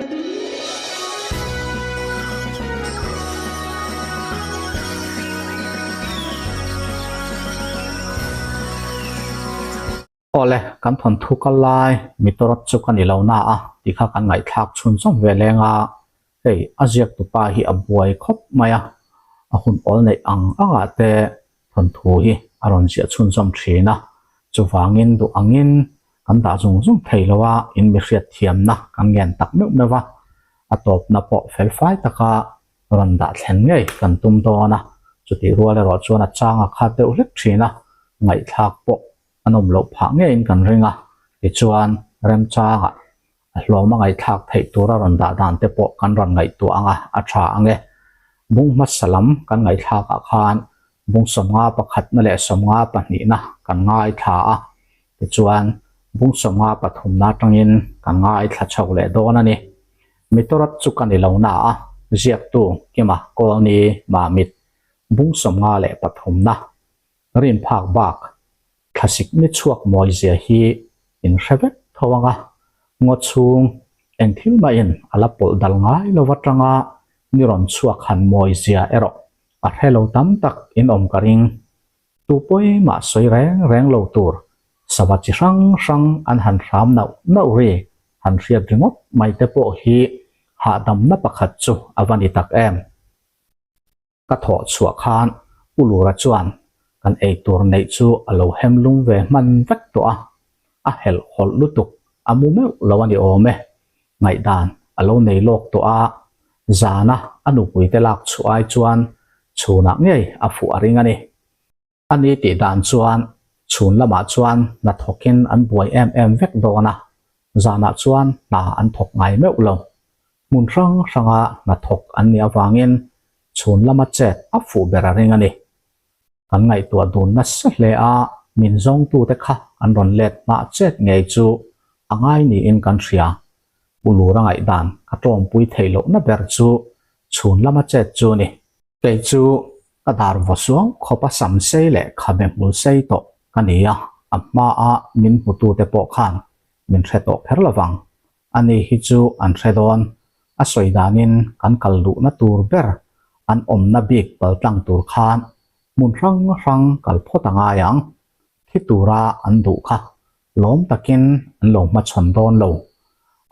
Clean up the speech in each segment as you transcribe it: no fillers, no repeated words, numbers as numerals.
Awle, kan thawnthu kal lai mitorat chu ka ni lo na a tih kha kan ngaihthlak chhun zawm ve leng a, hei a ziaktupa hi a buai khawp mai a, a hun awl neih ang angah te thawnthu hi a rawn ziah chhunzawm thin a, chuvangin duh angin kan dah zung zung thei lo a, in mi hriat thiamna kan ngen tak meuh meuh a, a tawpna pawh felfai taka rawn dah thlen ngei kan tum dawn a, chutih rual erawh chuan a chang a khat deuh hlek thin a, ngaihthlak pawh a nawm loh phah ngeiin kan ring a, tichuan remchangah A hlawm a ngaihthlak theih tura rawn dah dan te pawh kan rawn ngaihtuah ang a, a tha ang e. Bung hmasa lam kan ngaihthlakah khan bung sawmnga pakhatna leh sawmnga pahnihna kan ngaithla a, tichuan bung sawmnga pathumna atangin kan ngaithla chho leh dawn a ni. Mitorat chu ka ni lo na a, ziaktu Kima Kawlni Mamit bung sawmnga leh pathumna Rin phak bak thlasik ni chhuak mawi zia hi in hre vek tho ang a, ngaw chhung eng thil mahin a la pawlh dal ngai lo atanga ni rawn chhuak han mawi zia erawh a hre lo tam tak in awm ka ring. Tu pawimah sawi reng reng lo tur sava chi hrang hrang an han hram nauh nauh ri han hriat ringawt mai te pawh hi hahdamna pakhat chu a va ni tak em. Ka thawh chhuah khan U Lura chuan kan eitur neih chu a lo hem lung ve hman vek tawh a, a helh hawlh lutuk a mu meuh lo a ni awm e. Ngaihdan a lo nei lawk tawh a, zana a nupuite lak chhuah ai chuan chhunah ngei a fuh a ring a ni. A ni tih dan chuan chhun lamah chuan hna thawkin an buai em em vek dawn a, zanah chuan hna an thawk ngai meuh lo. Hmun hrang hranga hna thawk an nih avangin chhun lama chet a fuh ber a ring a ni. Kan ngaihtuah dun nasa hle a, min zawngtute kha an rawn let hmah chet ngei chu a ngai niin kan hria. U Lura ngaihdan ka tlawmpui theih lohna ber chu chhun lama chet chu a ni. Kei chu ka dar vaw suang khawp a sam sei leh khabe hmul sei tawh ka ni a, a hmaa min hmutute pawh khan min hre tawh kher lo vang. Ani hi chu an hre dawn, a sawi danin kan kal duhna tur ber an awmna bik paltlang tur khan hmun hrang hrang kal phawt a ngai ang. Thi tura an duh kha lawm takin an lo hmachhawn dawn lo.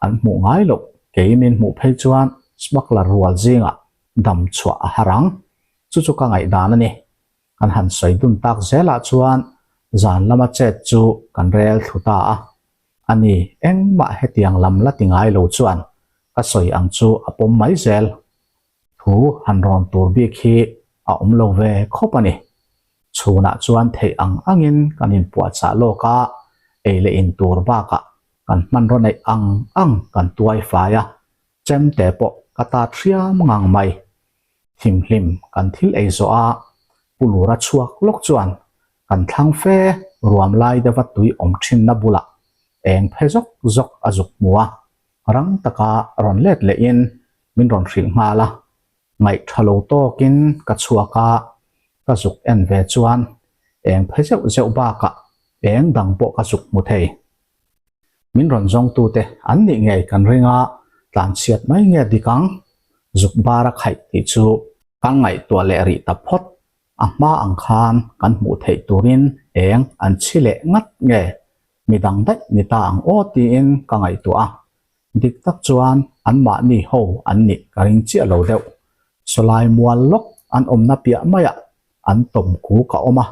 An hmuh ngai loh, kei min hmuh phei chuan smuggler rual zingah dam chhuah a har ang. Chu chu ka ngaihdan a ni. Kan han sawi dun tak zelah chuan zan lama chet chu kan rel thlu ta a. A ni, engmah hetiang lam la ti ngai lo chuan ka sawi ang chu a pawm mai zel. Thu han rawn tur bik hi a awm lo ve khawp a ni. Chhunah chuan theih ang angin kan inpuahchah lawk a, ei leh in tur bakah kan hmanraw neih ang ang kan tuai fai a, Chemte pawh ka ta thiam ngang mai. Thimhlim kan thil ei zawh a, Pu Lura chhuak lawk chuan kan thlang fe ruam lai deuha tui awm thinna bulah eng phe zawk zawk a zuk hmu a, rang taka rawn let lehin min rawn hrilh nghal a. Ngaih tha lo tawkin ka chhuak a, ka zuk en ve chuan eng phe zeuh zeuh bakah eng dang pawh ka zuk hmu thei. Min rawn zawngtute an nih ngei kan ring a, tlanchhiat mai nge dik ang? Zuk bar a khaih tih chu kan ngaihtuah leh rih ta phawt. A hma ang khan kan hmuh theih turin eng an chhi leh ngat nge midang daih ni ta ang aw tiin ka ngaihtuah a. Dik tak chuan anmahni ho an nih ka ring chiah lo deuh. Sawlai mual lawk an awmna piah maiah an tawm kuk a awm a,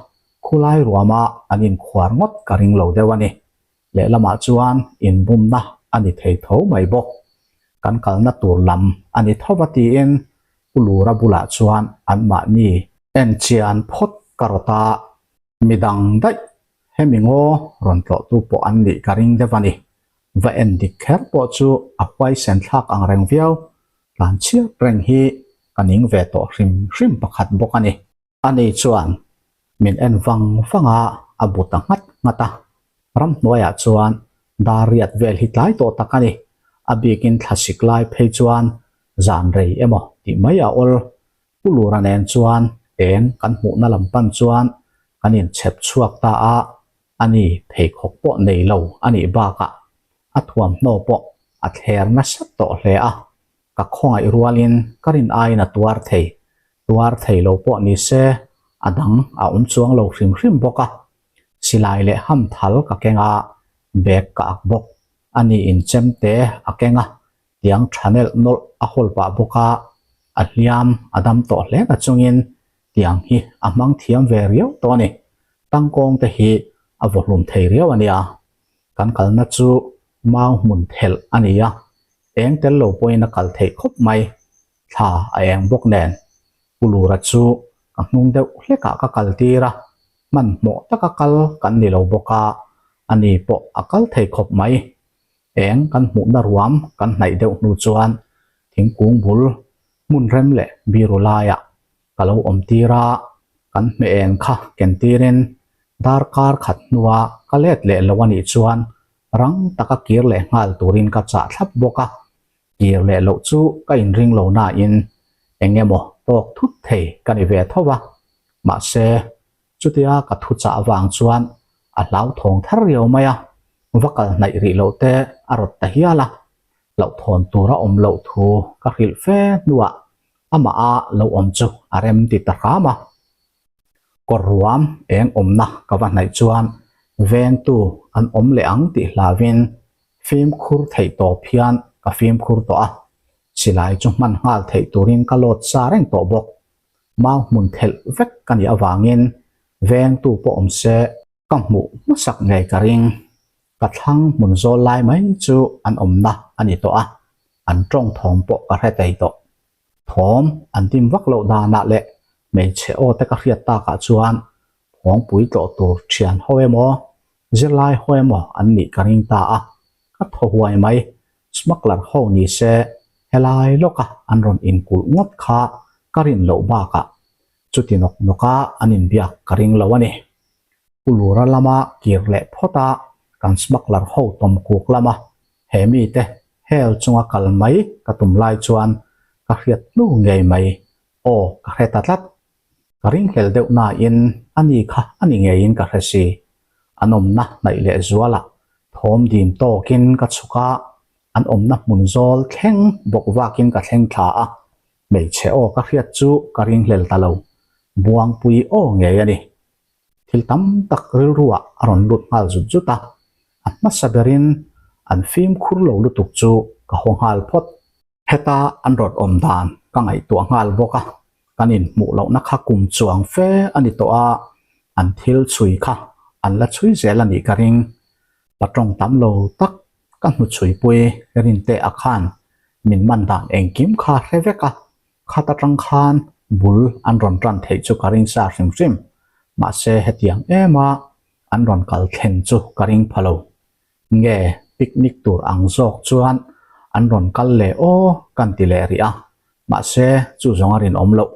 khulai ruama an inkhuar ngawt ka ring lo deuh a ni. Lehlamah chuan inbumna a ni thei tho mai bawk. Kan kalna tur lam a ni tho va tiin Pu Lura bulah chuan anmahni enchian phawt ka rawt a, midang daih hemi ngaw rawn tlawhtu pawh an nih ka ring deuh a ni. Va en dik kher pawh chu a huaisen thlak ang reng viau, tlan chhiat reng hi ka ning ve tawh hrim hrim pakhat bawk a ni. Ani chuan min en vang vang a, a bu ta nghat nghat a. Ramhnuaiah chuan dar riat vel hi tlai tawh tak a ni. A bikin thlasik lai phei chuan zan rei emaw tih mai a awl. Pu Lura nen chuan eng kan hmuhna lam pan chuan kan inchhep chhuak ta a, ani pheikhawk pawh nei lo a nih bakah a thuamhnaw pawh A thler nasa tawh hle a, ka khawngaih rualin ka rin aiin a tuar thei. Tuar thei lo pawh ni se a dang a awm chuang lo hrim hrim bawk a. Silai leh hamthal ka keng a, bag ka ak bawk. Ani in chemte a keng a, tiang tha nelh nawlh a hawl pah bawk a, a hliam a dam tawh hle na chungin tiang hi a hmang thiam ve riau tawh a ni. Tangkawng te hi a vawhlum thei riau a nia. Kan kalna chu mau hmun thelh a ni a, eng tel lo pawhin a kal theih khawp mai. Thla a eng bawk nen. Pu Lura chu ka hnung deuh hlekah ka kal tir a, hmanhmawh taka kal kan ni lo bawk a, ani pawh a kal thei khawp mai. Eng kan hmuhna ruam kan hnaih deuh hnu chuan thingkung bul hmun rem leh biru laiah ka lo awm tir a, kan hmeh eng kha ken tirin darkar khat hnua ka let leh lo a nih chuan rang taka kir leh nghal turin ka chah thlap bawk a, kir leh loh chu ka inring lo nain eng emaw tawk thut thei ka ni ve tho va, mahse Chutia ka thu chah avang chuan a hlauthawng thar riau mai a, va kal hnaih rih loh te a rawt ta hial a, hlauhthawn tur a awm loh thu ka hrilh fe hnuah amah a lo awm chu a rem ti ta hram a. Kawr ruam eng awmna ka va hnaih chuan vengtu an awm leh ang tih hlauhin fimkhur theih tawp hian ka fimkhur tawh a, silai chu hman nghal theih turin ka lawt sa reng tawh bawk. Mau hmun thelh vek ka nih avangin vengtu pawh awm se ka hmuh hmasak ngei ka ring. Ka thlang hmun zawl lai mai chu an awmna a ni tawh a, an tawng thawm pawh ka hre thei tawh. Thawm an dim vak loh danah leh hmeichhe aw te ka hriat takah chuan phawngpui tlawh tur thian ho emaw, zirlai ho emaw an nih ka ring ta a, ka thaw huai mai. Smuggler ho ni se helai lawka an rawn inkulh ngawt kha ka rin loh bakah chuti nawk nawka an inbiak ka ring lo a ni. Pu Lura lama kir leh phawt a kan smuggler ho tawm kuk lama he mite hel chunga kal mai ka tum lai chuan ka hriat hnu ngei mai aw ka hre ta tlat. Ka ringhlel deuh nain a ni kha a ni ngeiin ka hre si. An awmna hnaih leh zualah thawm dim tawkin ka chhuk a, an awmna hmun zawl thleng bawk vakin ka thleng thla a, hmeichhe aw ka hriat chu ka ringhlel ta lo. Buangpui aw ngei a ni. Thil tam tak rilruah a rawn lut nghal zut zut a, a hmasa berin an fimkhur lo lutuk chu ka haw nghal phawt. Heta an rawn awm dan ka ngaihtuah nghal bawk a, kan inhmuh lohna kha kum chuang fe a ni tawh a, an thil chhui kha an la chhui zel a nih ka ring. Patawng tam lo tak ka hnu chhuipui Rinte a khan min man dan engkim kha hre vek a, khat atang khan bul an rawn tan theih chu ka ring sa hrim hrim, mahse hetiang em a an rawn kal thlen chu ka ring pha lo. Nge picnic tur ang zawk chuan an rawn kal leh aw kan ti leh rih a, mahse chu zawng a rinawm loh.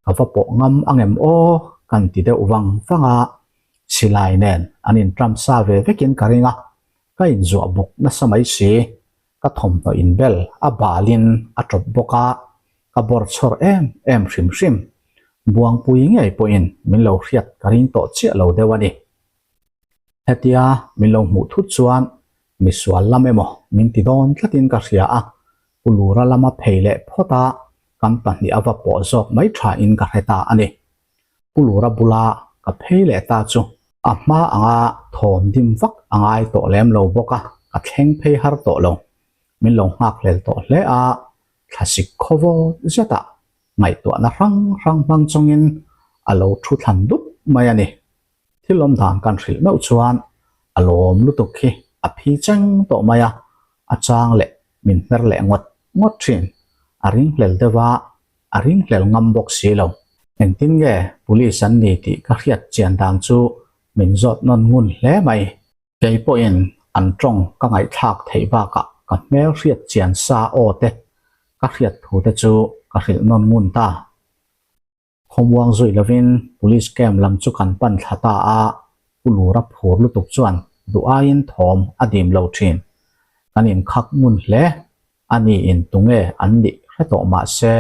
Ka va pawh ngam angem aw kan ti deuh vang vang a, silai nen an intram sa ve vekin ka ring a, ka inzuah buk nasa mai si, ka thawmhnaw inbel a balin a tawp bawk a, ka bawr chhawr em em hrim hrim. Buangpui ngei pawhin min lo hriat ka ring tawh chiah lo deuh a ni. Hetia min lo hmuh thut chuan misual lam emaw min ti dawn tlatin ka hria a, Pu Lura lama phei leh phawt a kan pahnih a va pawh zawk mai thain ka hre ta a ni. Pu Lura bula ka phei leh ta chu a hma anga thawm dim vak a ngai tawh lem lo bawk a, ka thleng phei har tawh lo. Min lo nghak hlel tawh hle a, thlasik khawvaw zetah ngaihtuahna hrang hrang hmang chungin a lo thu thlan dup mai a ni. Thil awm dan kan hrilh meuh chuan a lawm lutuk khi a phi cheng tawh mai a, a chang leh min hmer leh ngawt ngawt thin. A ringhlel deuh a, a ringhlel ngam bawk si lo. Engtin nge police an ni tih ka hriat chian dan chu min zawt nawn ngun hle mai. Kei pawhin an tawng ka ngaihthlak theih bakah ka hmel hriat chian sa aw te ka hriat thu te chu ka hrilh nawn ngun ta. Khawmuang zui lovin Police camp lam chu kan pan thla ta a, Pu Lura phur lutuk chuan duh aiin thawm a dim lo thin. Kan inkhak ngun hle, a ni in tunge an nih hre tawh mah se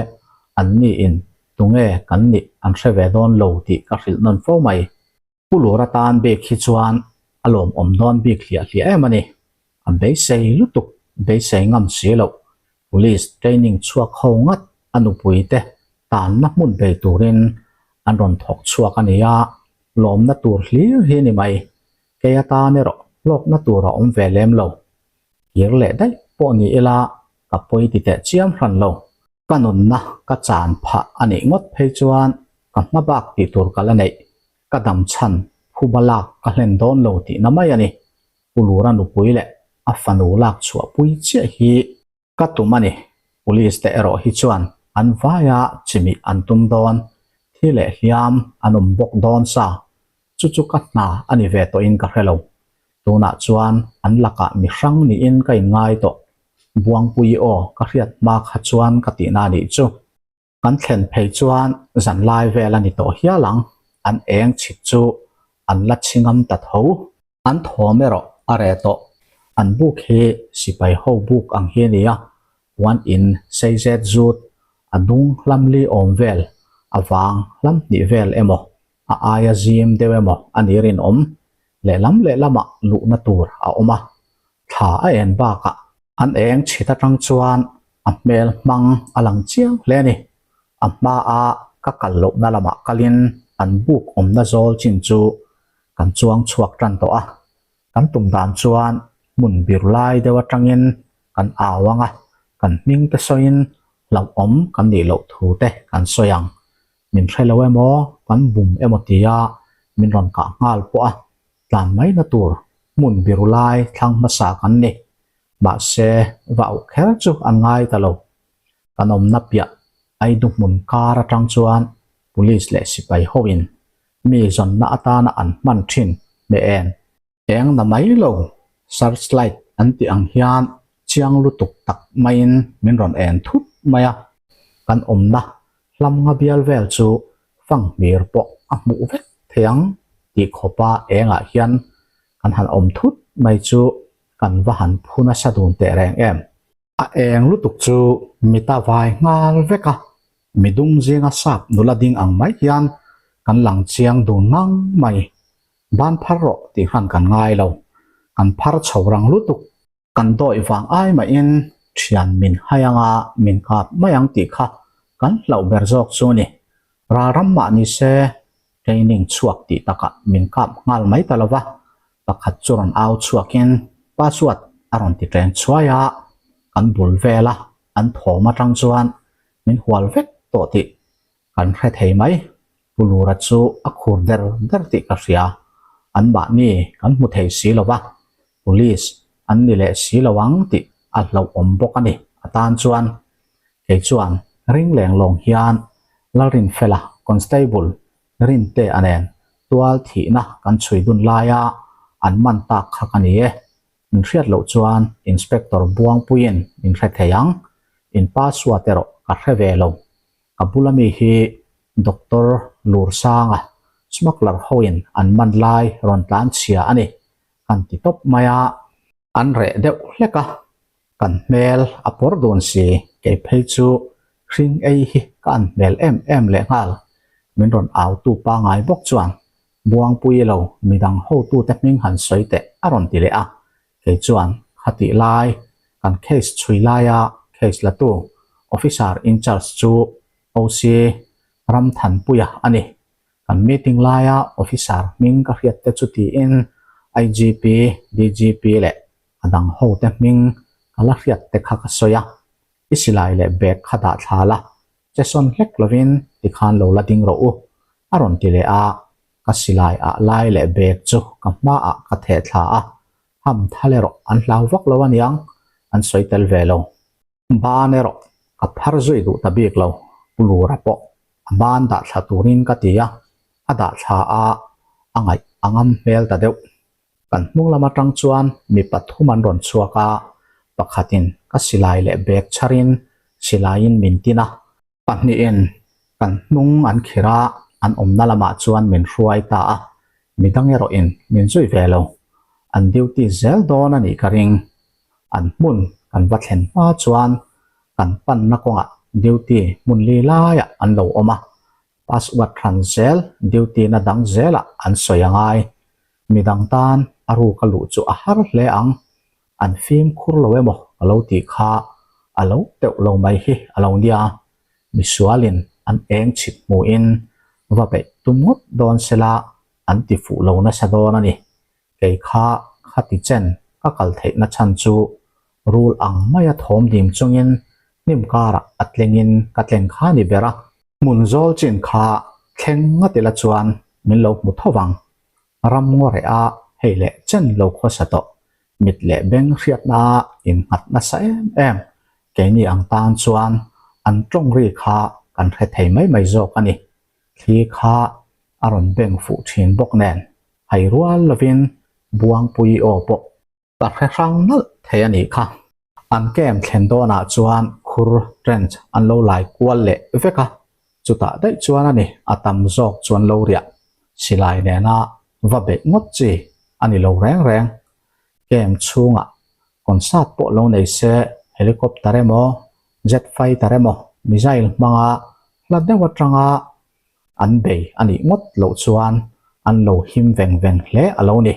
an ni in tunge kan nih an hre ve dawn lo tih ka hrilh nawn fo mai. Pu Lura tan bik hi chuan a lawmawm dawn bik hliah hliah em a ni. A beisei lutuk. beisei ngam si loh Police training chhuak ho ngat a nupui te tanna hmun bei turin an rawn thawk chhuak a ni a, lawmna tur hlir hi ni mai. Kei atan erawh hlawkna tur a awm ve lem lo. Kir leh daih pawh ni ila ka pawi ti teh chiam hran lo. Ka nunna ka chan phah a nih ngawt phei chuan ka hma bak tih tur ka la neih, ka dam chhan phuba lak ka hlen dawn lo tihna mai a ni. Pu Lura nupui leh a fanu lak chhuah pui chiah hi ka tum a ni. Police te erawh hi chuan an vaia chimih an tum dawn, thi leh hliam an awm bawk dawn sa. Chu chu ka hna a ni ve tawhin ka hre lo. Tunah chuan an lakah mi hrang niin ka inngai tawh. Buangpui aw ka hriat hma kha chuan ka tihna a nih chu. Kan thlen phei chuan zanlai vel a ni tawh hial ang, an eng chhit chu an la chhi ngam ta tho. An thawm erawh a reh tawh. An buk hi sipai ho buk ang hi a ni a, puan in sei zet zut, a dung hlam li awm vel, a vang hlam hnih vel emaw, a aia zim deuh emaw a ni rinawm. Lehlam lehlamah luhna tur a awm a, thla a en bakah an eng chhit atang chuan a hmel hmang a lang chiang hle a ni. A hmaa ka kal lohna lamah kalin an buk awmna zawl chin chu kan chuang chhuak tan tawh a. Kan tum dan chuan hmun bir lai deuh atangin kan au ang a, kan hming te sawiin hlauhawm kan nih loh thu te kan sawi ang. Min hre lo emaw, kan bum emaw tia min rawn kah nghal pawh a, tlan maina tur hmun biru lai thlang hmasa kan ni. Mahse, va auh kher chu an ngai ta lo. Kan awmna piah Aidu hmun kar atang chuan Police leh sipai hoin mi zawnna atana an hman thin hmeh en. Eng na mai lo, searchlight an tih ang hian chiang lutuk tak maiin min rawn en thut mai a. Kan awmna hlamnga bial vel chu fanghmir pawh a hmuh vek thei ang tih khawpa engah hian kan han awm thut mai chu kan va han phu nasa dun teh reng em. A eng lutuk chu mita vai nghal vek a, midum zinga sap nula ding ang mai hian kan lang chiang dun ngang mai. Ban phar rawh tih khan kan ngai lo, kan phar chho rang lutuk. Kan dawih vang ai mahin thian min hai anga min kap mai ang tih kha kan hlauh ber zawk chu a ni. Ralram mah ni se training chhuak tih takah min kap nghal mai ta lova, pakhat chu rawn au chhuakin password a rawn ti ṭeng chhuai a, kan bul vela an thawm aṭang chuan min hual vek tawh tih kan hre thei mai. Pu Lura chu a khur der der tih ka hria, anmahni kan hmu thei si lo va, police an ni leh si lo ang tih a hlauhawm bawk a ni a tan chuan. Kei chuan ring leng lawng hian Lalrinfela Constable Rinte a nen tual thihna kan chhui dun laia an man tak kha ka ni e. Min hriat loh chuan Inspector Buangpuiin min hre thei ang. In password erawh ka hre ve lo. Ka bula mi hi Doctor Lursanga smuggler hoin an man lai rawn tlan chhia a ni kan ti tawp mai a. An reh deuh hlek a, kan hmel a pawr dun si, kei phei chu hring ei hi ka an hmel em em leh nghal. Min rawn au tu pangai bawk chuan Buangpui lo midang hotute hming han sawi teh a rawn ti leh a, kei chuan khatih lai kan case chhui laia case la tu officer in charge chu OC Ramthanpuia a ni. Kan meeting laia officer hming ka hriat te chu tiin IGP, DGP leh a dang ho te hming ka la hriat te kha ka sawi a, i silai leh bag kha dah thla la, che sawn hlek lovin tikhan lo la ding rawh u, a rawn ti leh a, ka silai ah lai leh bag chu ka hmaah ka theh thla a, ham thal erawh an hlau vak lo aniang, an sawi tel ve lo. Ban erawh ka phar zui duh ta bik lo, Pu Lura pawh a ban dah thla turin ka ti a, a dah thla a, a ngaih a ngam hmel ta deuh. Kan hnung lam atang chuan mi pathum an rawn chhuak a, pakhatin ka silai leh bag chharin silaiin min tin a, pahnihin kan hnung an khirh a, an awmna lamah chuan min hruai ta a, midang erawhin min zui ve lo. An duty zel dawn a nih ka ring. An hmun kan va thlen hma chuan kan panna kawngah duty hmun li laiah an lo awm a, password hran zel duty na dang zelah an sawi a ngai. Midang tan a ruk a luh chu a har hle ang, an fimkhur lo emaw ka lo tih kha a lo teuh lo mai hi a lo nia. Misualin an eng chhit hmuhin va beih tum ngawt dawn sela an ti fuh lo nasa dawn a ni. Kei kha khati chen ka kal theihna chhan chu rul ang maia thawm dim chungin hnim karah a tlengin ka tleng kha ni ber a. Hmun zawl chin kha thleng ngat ila chuan min lo hmu tho vang. Ram ngaw reh a hei leh chen lo khawsa tawh. Mit leh beng hriatna innghat nasa em em. Keini ang tan chuan an tawng ri kha kan hre thei mai mai zawk a ni. Thli kha a rawn beng fuh thin bawk nen hai rual lovin Buangpui aw pawh Ka hre hrang nalh thei a nih kha. An camp thlen dawnah chuan khur trench an lo lai kual leh vek a, chutah daih chuan a ni a tam zawk chu an lo riah. Silai nena va beih ngawt chi a ni lo reng reng. Camp chhungah concert pawh lo nei se helicopter emaw jet fighter emaw missile hmanga hla deuh atanga an bei a nih ngawt loh chuan an lo him veng veng hle a lo ni.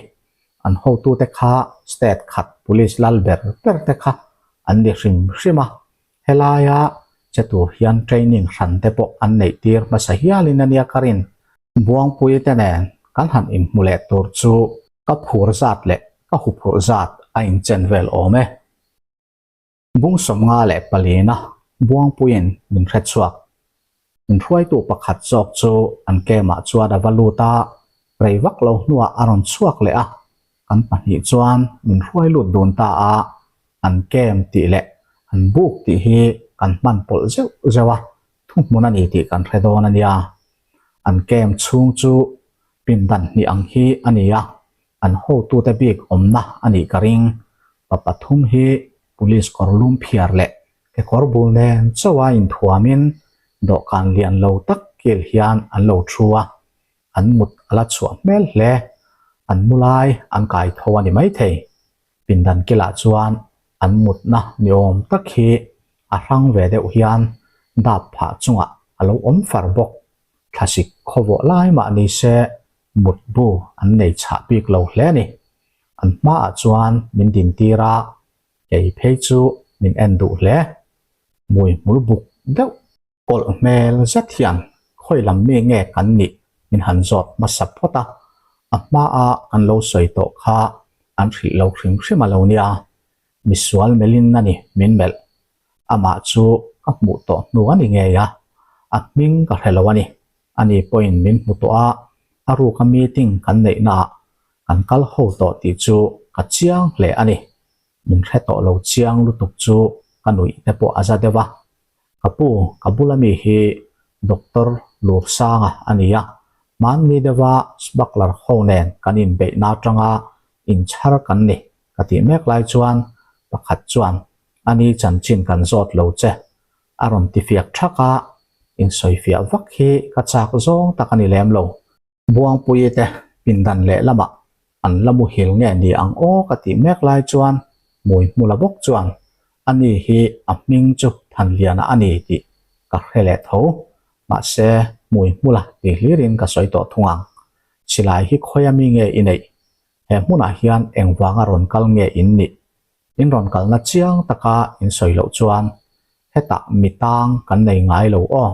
An hotute kha state khat police lal ber ber te kha an ni hrim hrim a, helaia che tur hian training hran te pawh an neih tir hmasa hialin a nia ka rin. Buangpui te nen kan han inhmu leh tur chu ka phur zat leh ka huphurh zat a inchen vel awm e. Bung 54na Buangpuiin min hre chhuak. Min hruaitu pakhat zawk chu an kemah chuan a va lut a, rei vak lo hnuah a rawn chhuak leh a, kan pahnih chuan min hruai lut dun ta a, an kem tih leh an buk tih hi kan hman pawlh zeuh zeuh a, thuhmun a ni tih kan hre dawn a nia. An kem chhung chu pindan hnih ang hi a ni a, An hotute bik awmna a nih ka ring. Pa pathum hi police kawr lum phiar leh kekawr bul nen chauha inthuamin dawhkan lian lo tak kil hian an lo thu a, an mut a la chhuah hmel hle. An mu lai an kai tho a ni maithei. Pindan kilah chuan an mutna ni awm tak hi a hrang ve deuh hian dap phah chungah a lo awm far bawk. Thlasik khawvawh lai mah ni se mutbu an nei chhah bik lo hle a ni. An hmaah chuan min din tir a, kei phei chu min en duh hle. Mui hmul buk deuh kawlh hmel zet hian khawi lam mi nge kan nih min han zawt hmasa phawt a, a hmaa kan lo sawi tawh kha an hrilh lo hrim hrim a lo nia. Misual melhin a ni min melh. Amah chu ka hmuh tawh hnu a ni ngei a, a hming ka hre lo a ni. Ani pawhin min hmu tawh a, a ruka meeting kan neihnaah kan kal ho tawh tih chu ka chiang hle a ni. Min hre tawh lo chiang lutuk chu ka nuih te pawh a za deuh a. Ka pu, ka bula mi hi Doctor Lursanga a ni a, hmanni deuha smuggler ho nen kan inbeihna atanga inchhar kan ni ka tih mek lai chuan pakhat chuan ani chanchin kan zawt lo che a rawn ti fiak thak a, insawifiah vak hi ka chak zawng tak a ni lem lo. Buangpuii te pindan lehlamah an la muhil nge ni ang aw ka tih mek lai chuan hmui hmula bawk chuan ani hi a hming chu Thanliana a ni tih ka hre leh tho, mahse hmui hmula ti hlirin ka sawi tawh thung ang. Silai hi khawi ami nge i neih? He hmunah hian engvanga rawn kal nge in nih? In rawn kalna chiang taka in sawi loh chuan hetah mi tang kan nei ngai lo aw.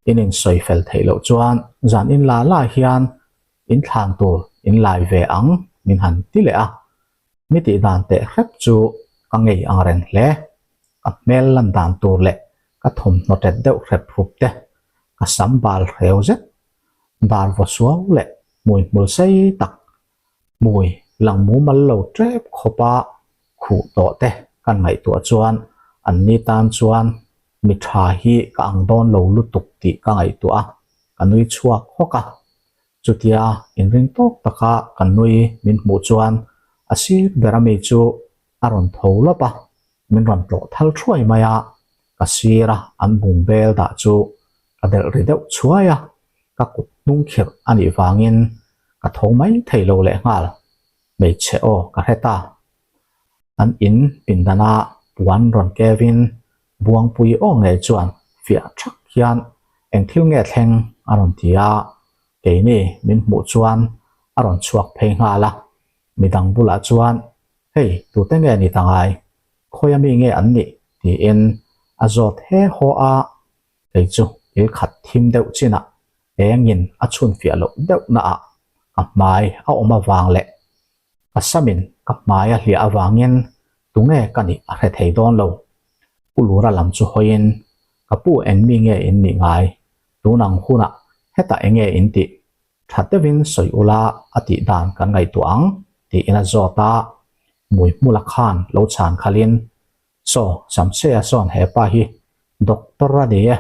In insawi fel theih loh chuan zan in la la hian in thlan tur in lai ve ang min han ti leh a. Mi tih dan teh hrep chu ka ngei ang reng hle. Ka hmel lan dan tur leh ka thawmhnaw tet deuh hrep hrup te, ka sam bal hreu zet, dar vaw suau leh hmui hmul sei tak Hmui lang mumal lo tep khawpa khuh tawh te kan ngaihtuah chuan an ni tan chuan mi tha hi ka ang dawn lo lutuk tih ka ngaihtuah a, ka nui chhuak hawk a. Chutia inring tawk taka ka nui min hmuh chuan a sir ber ami chu a rawn tho lawp a, min rawn tlawh thal thuai mai a, ka sira an bung bel dah chu ka delh ri deuh chhuai a, ka kut hnung khirh a nih vangin ka tho mai thei lo leh nghal, hmeichhe aw ka hre ta. An in pindana puan rawn kevin Buangpui aw ngei chuan fiah thak hian eng thil nge thleng a rawn ti a, keini min hmuh chuan a rawn chhuak phei nghal a, midang bulah chuan hei tute nge ni ta ngai? Khawia mi nge an nih? tiin a zawt he haw a, kei chu kil khat thim deuh chinah engin a chhunfiah loh deuh naah ka hmai a awm avang leh ka samin ka hmai a hliah avangin tunge ka nih a hre thei dawn lo. Pu Lura lam chu hawiin, Ka pu eng mi nge in nih ngai? Tun ang hunah hetah enge in tih? Tha deuhin sawi ula a tih dan kan ngaihtuah ang, tiin a zawt a. Hmuihmula khan lo chhan khalhin, Saw, Samsea sawn hepa hi doctor a ni e,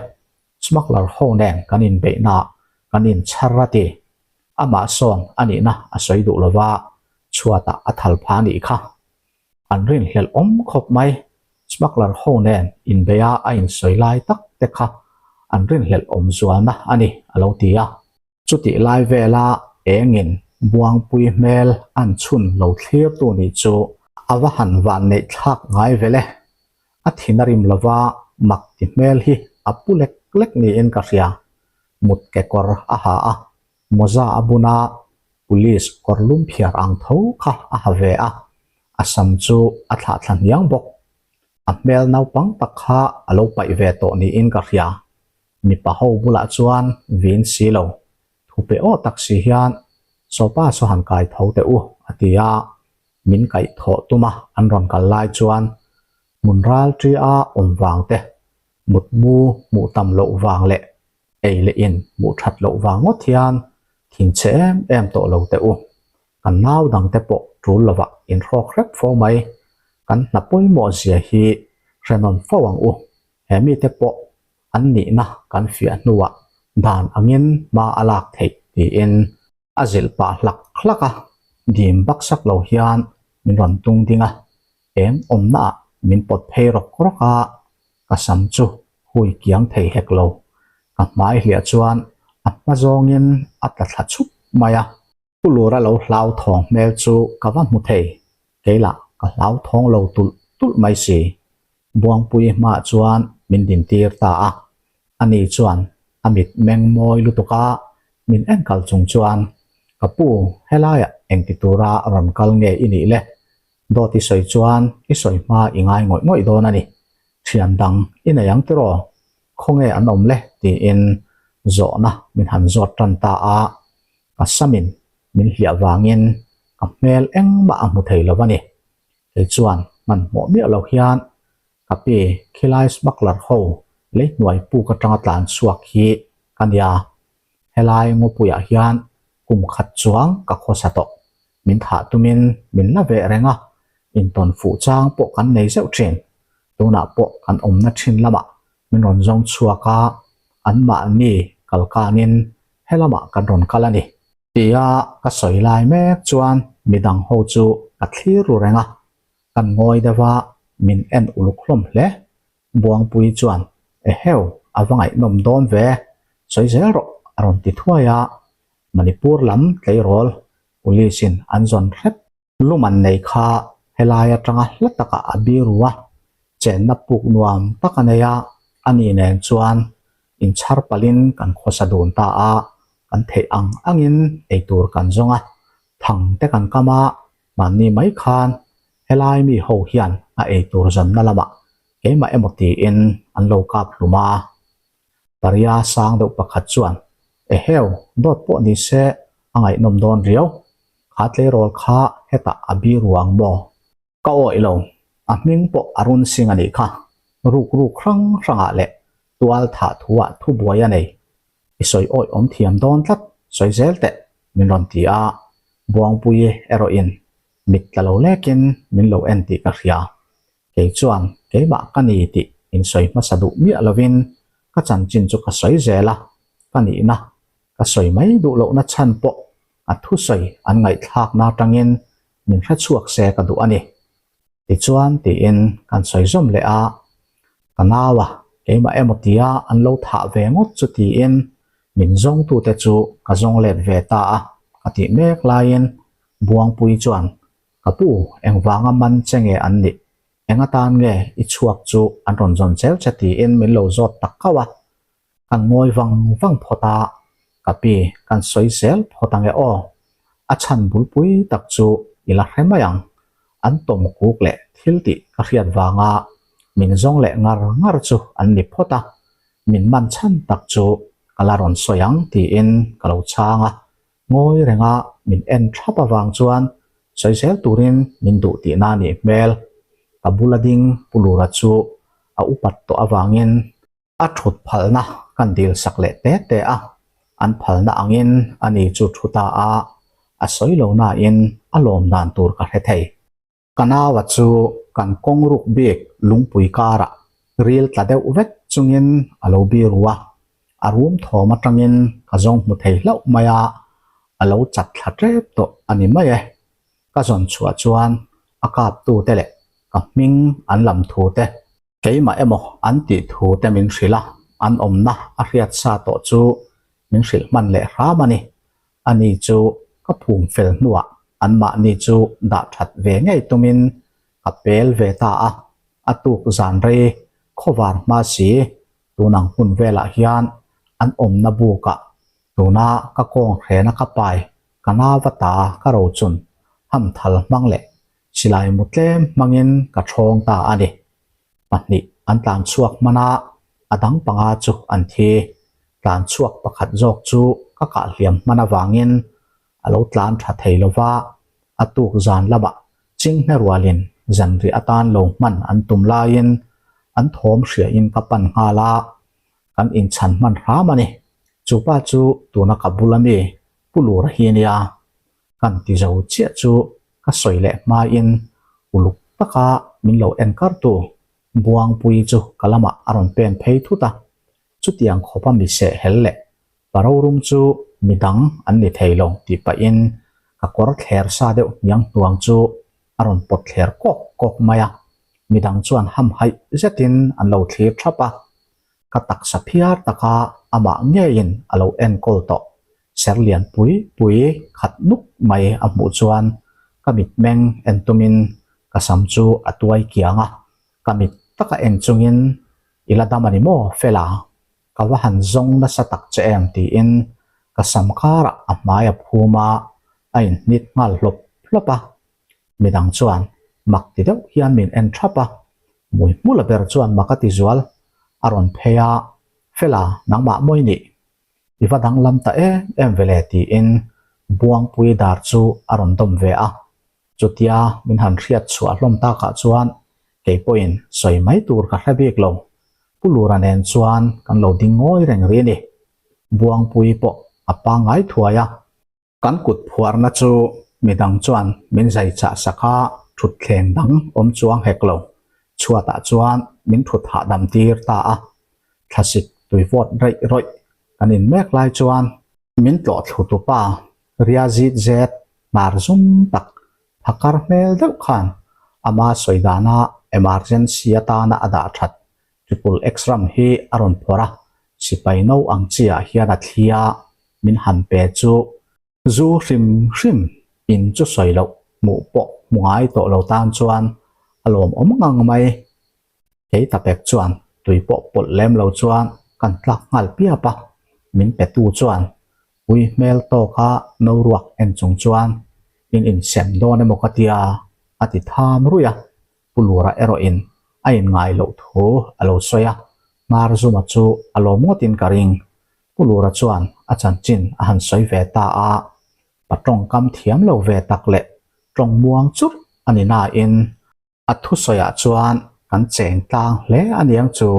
smuggler ho nen kan inbeihnaah kan inchhar a ti. Amah sawn a nihna a sawi duh lova, chhuatah a thal pha nih kha. An rinhlelh awm khawp mai. Smuggler ho nen inbeia a insawi lai tak te kha an rinhlelh awm zualna a ni, a lo ti a. Chutih lai vela engin Buangpui hmel an chhun lo thlirtu nih chu a va han van neih thlak ngai vel e. A thin a rim lova mak ti hmel hi a pu lek lek niin ka hria. Mut kekawr a ha a, mawza a bun a, police kawr lum phiar ang tho kha a ha ve a, a sam chu a thlah thla hniang bawk. A hmel naupang tak kha a lo paih ve tawh niin ka hria. Mipa ho bulah chuan vin si lo, thu pe aw tak si hian Sawpa saw han kai tho teh u a ti a, min kaih thawh tuma an rawn kal lai chuan hmun ral ṭia awm vang te, mutmu hmuh tam loh vang leh ei leh in hmuh that loh vang ngawt hian thinchhe em em tawh lo teh u. Kan nau dang te pawh tul lovah in hrawk hrep fo mai. Kan hna pawimawh zia hi hre nawn fo ang u. He mite pawh an nihna kan fiah hnuah dan angin hma a lak theih tiin a zilh pah hlak hlak a, dim baksak lo hian min rawn tung ding a, eng awmnaah min pawt phei rawk rawk a, ka sam chu hui kiang thei hek lo, ka hmai hliah chuan a hma zawngin a tla thla chhup mai a. Pu Lura lo hlauthawng hmel chu ka va hmu thei, kei lah ka hlauthawng lo tulh tulh mai si. Buangpui hmaah chuan min dintir ta a, ani chuan a mit meng mawi lutuk a, min enkal chung chuan, Ka pu, helaiah engti tura rawn kal nge i nih le? Dawt i sawi chuan i sawi hma i ngai ngawih ngawih dawn a ni. Thian dang i nei ang tiraw? Khawnge an awm le? tiin zawhna min han zawt tan ta a. Ka samin min hliah vangin ka hmel engmah a hmu thei lo a ni. Kei chuan hmanhmawh miah lo hian ka pi khilai smuggler ho lei hnuai puk atanga tlan chhuak hi ka nia. Helai ngawpuiah hian kum khat chuang ka khawsa tawh. Min thah tumin min la veh reng a, intawn fuh chang pawh kan nei zeuh thin. Tunah pawh kan awmna thin lamah min rawn zawng chhuak a, anmahni kalkanin helamah kan rawn kal a ni. Tia ka sawi lai mek chuan midang ho chu ka thlir ru reng a, kan ngawi deuh a, min en uluk hlawm hle. Buangpui chuan, Eheu, a va ngaihnawm dawn ve, sawi zel rawh a rawn ti thuai a, Manipur lam tleirawl police in an zawn hrep. Lum an nei kha helai atanga hla takah a biru a, chenna puk nuam tak a nei a, ani nen chuan inchhar palhin kan khawsa dun ta a, kan theih ang angin eitur kan zawng a, thang te kan kam a, mahni mai khan helai mi ho hian a eitur zawnna lamah keimah emaw tiin an lo kap hlum a. Paria sang deuh pakhat chuan, Eheu, dawt pawh ni se a ngaihnawm dawn riau. Kha tleirawl kha hetah a bi ruang maw? Ka awih lo, a hming pawh a run sing a nih kha. Ruk ruk hrang hrangah leh tual thah thuah thubuai a nei. I sawi awih awm thiam dawn tlat, sawi zel teh, min rawn ti a. Buangpui erawhin mit tla lo lekin min lo en tih ka hria. Kei chuan keimah ka ni tih insawi hmasa duh miah lovin ka chanchin chu ka sawi zel a, ka nihna ka sawi mai duh lohna chhan pawh a thusawi an ngaihthlakna atangin min hrechhuak se ka duh a ni. Tichuan tiin kan sawi zawm leh a, ka nau a, keimah emaw tia an lo thah ve ngawt chu tiin min zawngtute chu ka zawng let ve ta a, ka tih mek laiin Buangpui chuan Ka pu, engvanga man che nge an nih? Eng atan nge i chhuak chu an rawn zawn zel che tiin min lo zawt tak kauh a. Kan ngawi vang vang phawt a, ka pi kan sawi zel phawt ang e aw. A chhan bulpui tak chu i la hre mai ang. An tawm kuk leh thil tih ka hriat vanga min zawng leh ngar ngar chu an ni phawt a, min man chhan tak chu ka la rawn sawi ang tiin ka lo chhang a, ngawi renga min en thap avang chuan sawi zel turin min duh tihna a nih hmel. Ka bula ding Pu Lura chu a upat tawh avangin A thut phalna kan dil sak leh te te a, an phalna angin ani chu thu ta a, a sawi lo nain a lawm dan tur ka hre thei. Ka naua chu kan kawng ruk bik lungpui karah ril tla deuh vek chungin a lo biru a, a rum thawm atangin ka zawng hmu thei hlauh mai a, a lo chat thla tep tawh a ni mai e. Ka zawn chhuah chuan a kaptute leh ka hming an lam thu te, Keimah emaw an tih thu te min hrilh a, an awmna a hriat sa tawh chu min hrilh hman leh hram a ni. Ani chu ka phum fel hnuah anmahni chu dah that ve ngei tumin ka pel ve ta a, a tuk zan rei khawvar hma si tunang hun velah hian an awmna bukah tuna ka kawng hrena ka pai ka nava ta ka rochun hamthal hmang leh Silai mu tlem hmangin ka thawng ta a ni. Pahnih an tlan chhuak hman a, a dang panga chu an thi. Tlan chhuak pakhat zawk chu ka kah hliam hman avangin a lo tlan tha thei lo va, a tuk zan lamah chinghne rualin zanriah atan lo hman an tum laiin an thawm hriain ka pan nghal a, kan inchhan hman hram a ni. Chupa chu tuna ka bula mi Pu Lura hi nia. Kan ti zo chiah chu ka sawi leh hmain uluk taka min lo en kartu Buangpui chu ka lamah a rawn pen phei thut a, chutiang khawpa mi seh hel leh parorum chu mi dang an ni thei lo tih pahin ka kawr thler sa deuh hniang hnuang chu a rawn pawt thler kawk kawk mai a, mi dang chuan hamhaih zetin an lo thlir thap a, ka taksa phiar taka amah ngeiin a lo enkawl tawh Ser lian pui pui khat nuk mai a hmuh chuan ka mitmeng en tumin ka sam chu a tuai kiang a, ka mit taka en chungin I la dam a ni maw Fela? Ka va han zawng nasa tak che em tiin ka sam karah a hmai a phum a, a inhnit nghal hlawp hlawp a. Midang chuan mak ti deuh hian min en thap a, Muihmula ber chuan mak a ti zual a rawn phei a, Fela nangmah mawi nih I va danglam ta em em ve le tiin Buangpui dar chu a rawn dawm ve a. Chutia min han hriat chhuah hlawm takah chuan kei pawhin sawi mai tur ka hre bik lo. Pu Lura nen chuan kan lo ding ngawi reng ri a ni. Buangpui pawh a pangngai thuai a. Kan kut phuarna chu midang chuan min zai chah sak a, thutthleng dang awm chuang hek lo. Chhuatah chuan min thut hahdam tir ta a. Thlasik tui vawt reih rawih kan in mek lai chuan min tlawh thlu tu pa ria zit zet hnar zum tak phakar hmel deuh khan ama sawi dana emergency atana a dah that Triple X ram hi a rawn phawrh a, sipai no ang chi ah hian a thli a, min han pe chu zu hrim hrim in chu sawi loh hmuh pawh hmu ngai tawh lo tan chuan a lawmawm ngang mai. Kei tapek chuan tui pawh pawlh lem lo chuan kan tlak nghal piap a, min pe tu chuan ui hmel tawka no ruak en chung chuan in insem dawn emaw ka tia a ti tham ruih a. Pu Lura erawhin a inngai loh thu a lo sawi a, Hmar Zuma chu a lawm ngawtin ka ring. Pu Lura chuan a chanchin a han sawi ve ta a, pa tawngkam thiam lo ve tak leh tawng muang churh a ni nain a thusawiah chuan kan cheng tlang hle a niang chu.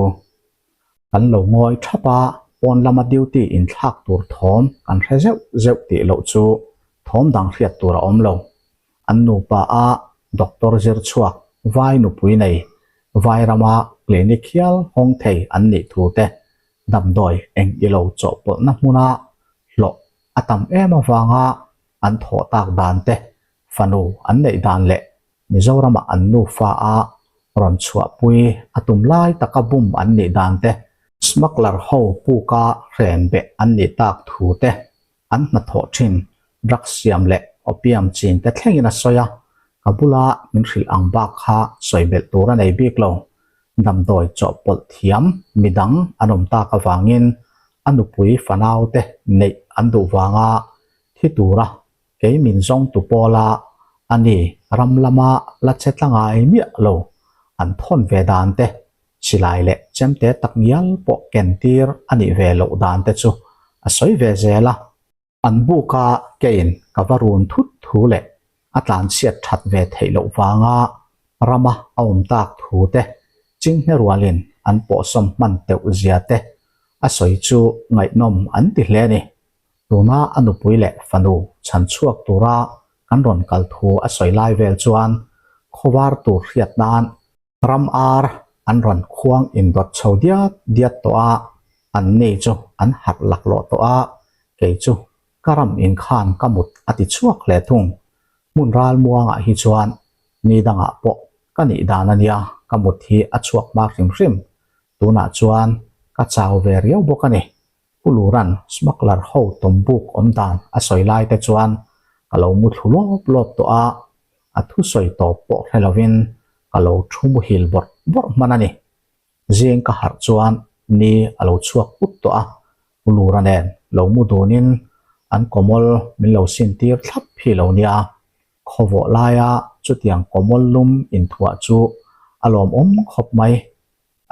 Kan lo ngawi thap a, pawn lama duty inthlak tur thawm kan hre zeuh zeuh tih loh chu thawm dang hriat tur a awm lo. An nupa a doctor zir chhuak vai nupui nei vai rama clinic hial hawng thei an nih thu te damdawi eng ilo chawhpawlhna hmuna hlawh a tam em avanga an thawh tak dan te fanu an neih dan leh Mizorama an nufa a rawn chhuahpui a tum lai taka bum an nih dan te smuggler ho puka hren beh an nih tak thu te An hnathawh thin drugs siam leh opium chin te thlengin a sawi a, ka bula min hrilh ang bak kha sawi belh tur a nei bik lo. Damdawi chawhpawlh thiam midang an awm tak avangin a nupui fanau te neih an duh vanga thi tura kei min zawngtu pawla A ni, ram lama la che tla ngai miah lo an thawn ve dan te, silai leh chemte tak ngial pawh ken tir a nih ve loh dan te chu a sawi ve zel a. An buka kein ka va run thut thu leh a tlanchhiat that ve theih loh vanga rama a awm tak thu te, chinghne rualin an pawhsawm hman teuh zia te a sawi chu ngaihnawm an ti hle a ni. Tuna a nupui leh fanu chhan chhuak tura kan rawn kal thu a sawi lai vel chuan khawvar tur hriat nan ram ar an rawn khuang indawt chho diat diat tawh a, an ni chu an harh laklawh tawh a, kei chu ka ram inkhan ka mut a ti chhuak hle thung. Hmun ral muangah hi chuan ni dangah pawh ka nih dan a nia, ka mut hi a chhuak hma hrim hrim. Tunah chuan ka chau ve riau bawk a ni. Pu Luran smuggler ho tawmbuk awm dan a sawi lai te chuan ka lo mu thlu lawp lawp tawh a, a thusawi tawp pawh hre lovin ka lo thu muhil bawrh bawrh hman a ni. Zing ka harh chuan ni a lo chhuak ut tawh a, Pu Lura nen lo mu dunin an kawmawl min lo sin tir thlap hi lo nia. Khawvawh laia chutiang kawmawl lum inthuah chu a lawmawm khawp mai.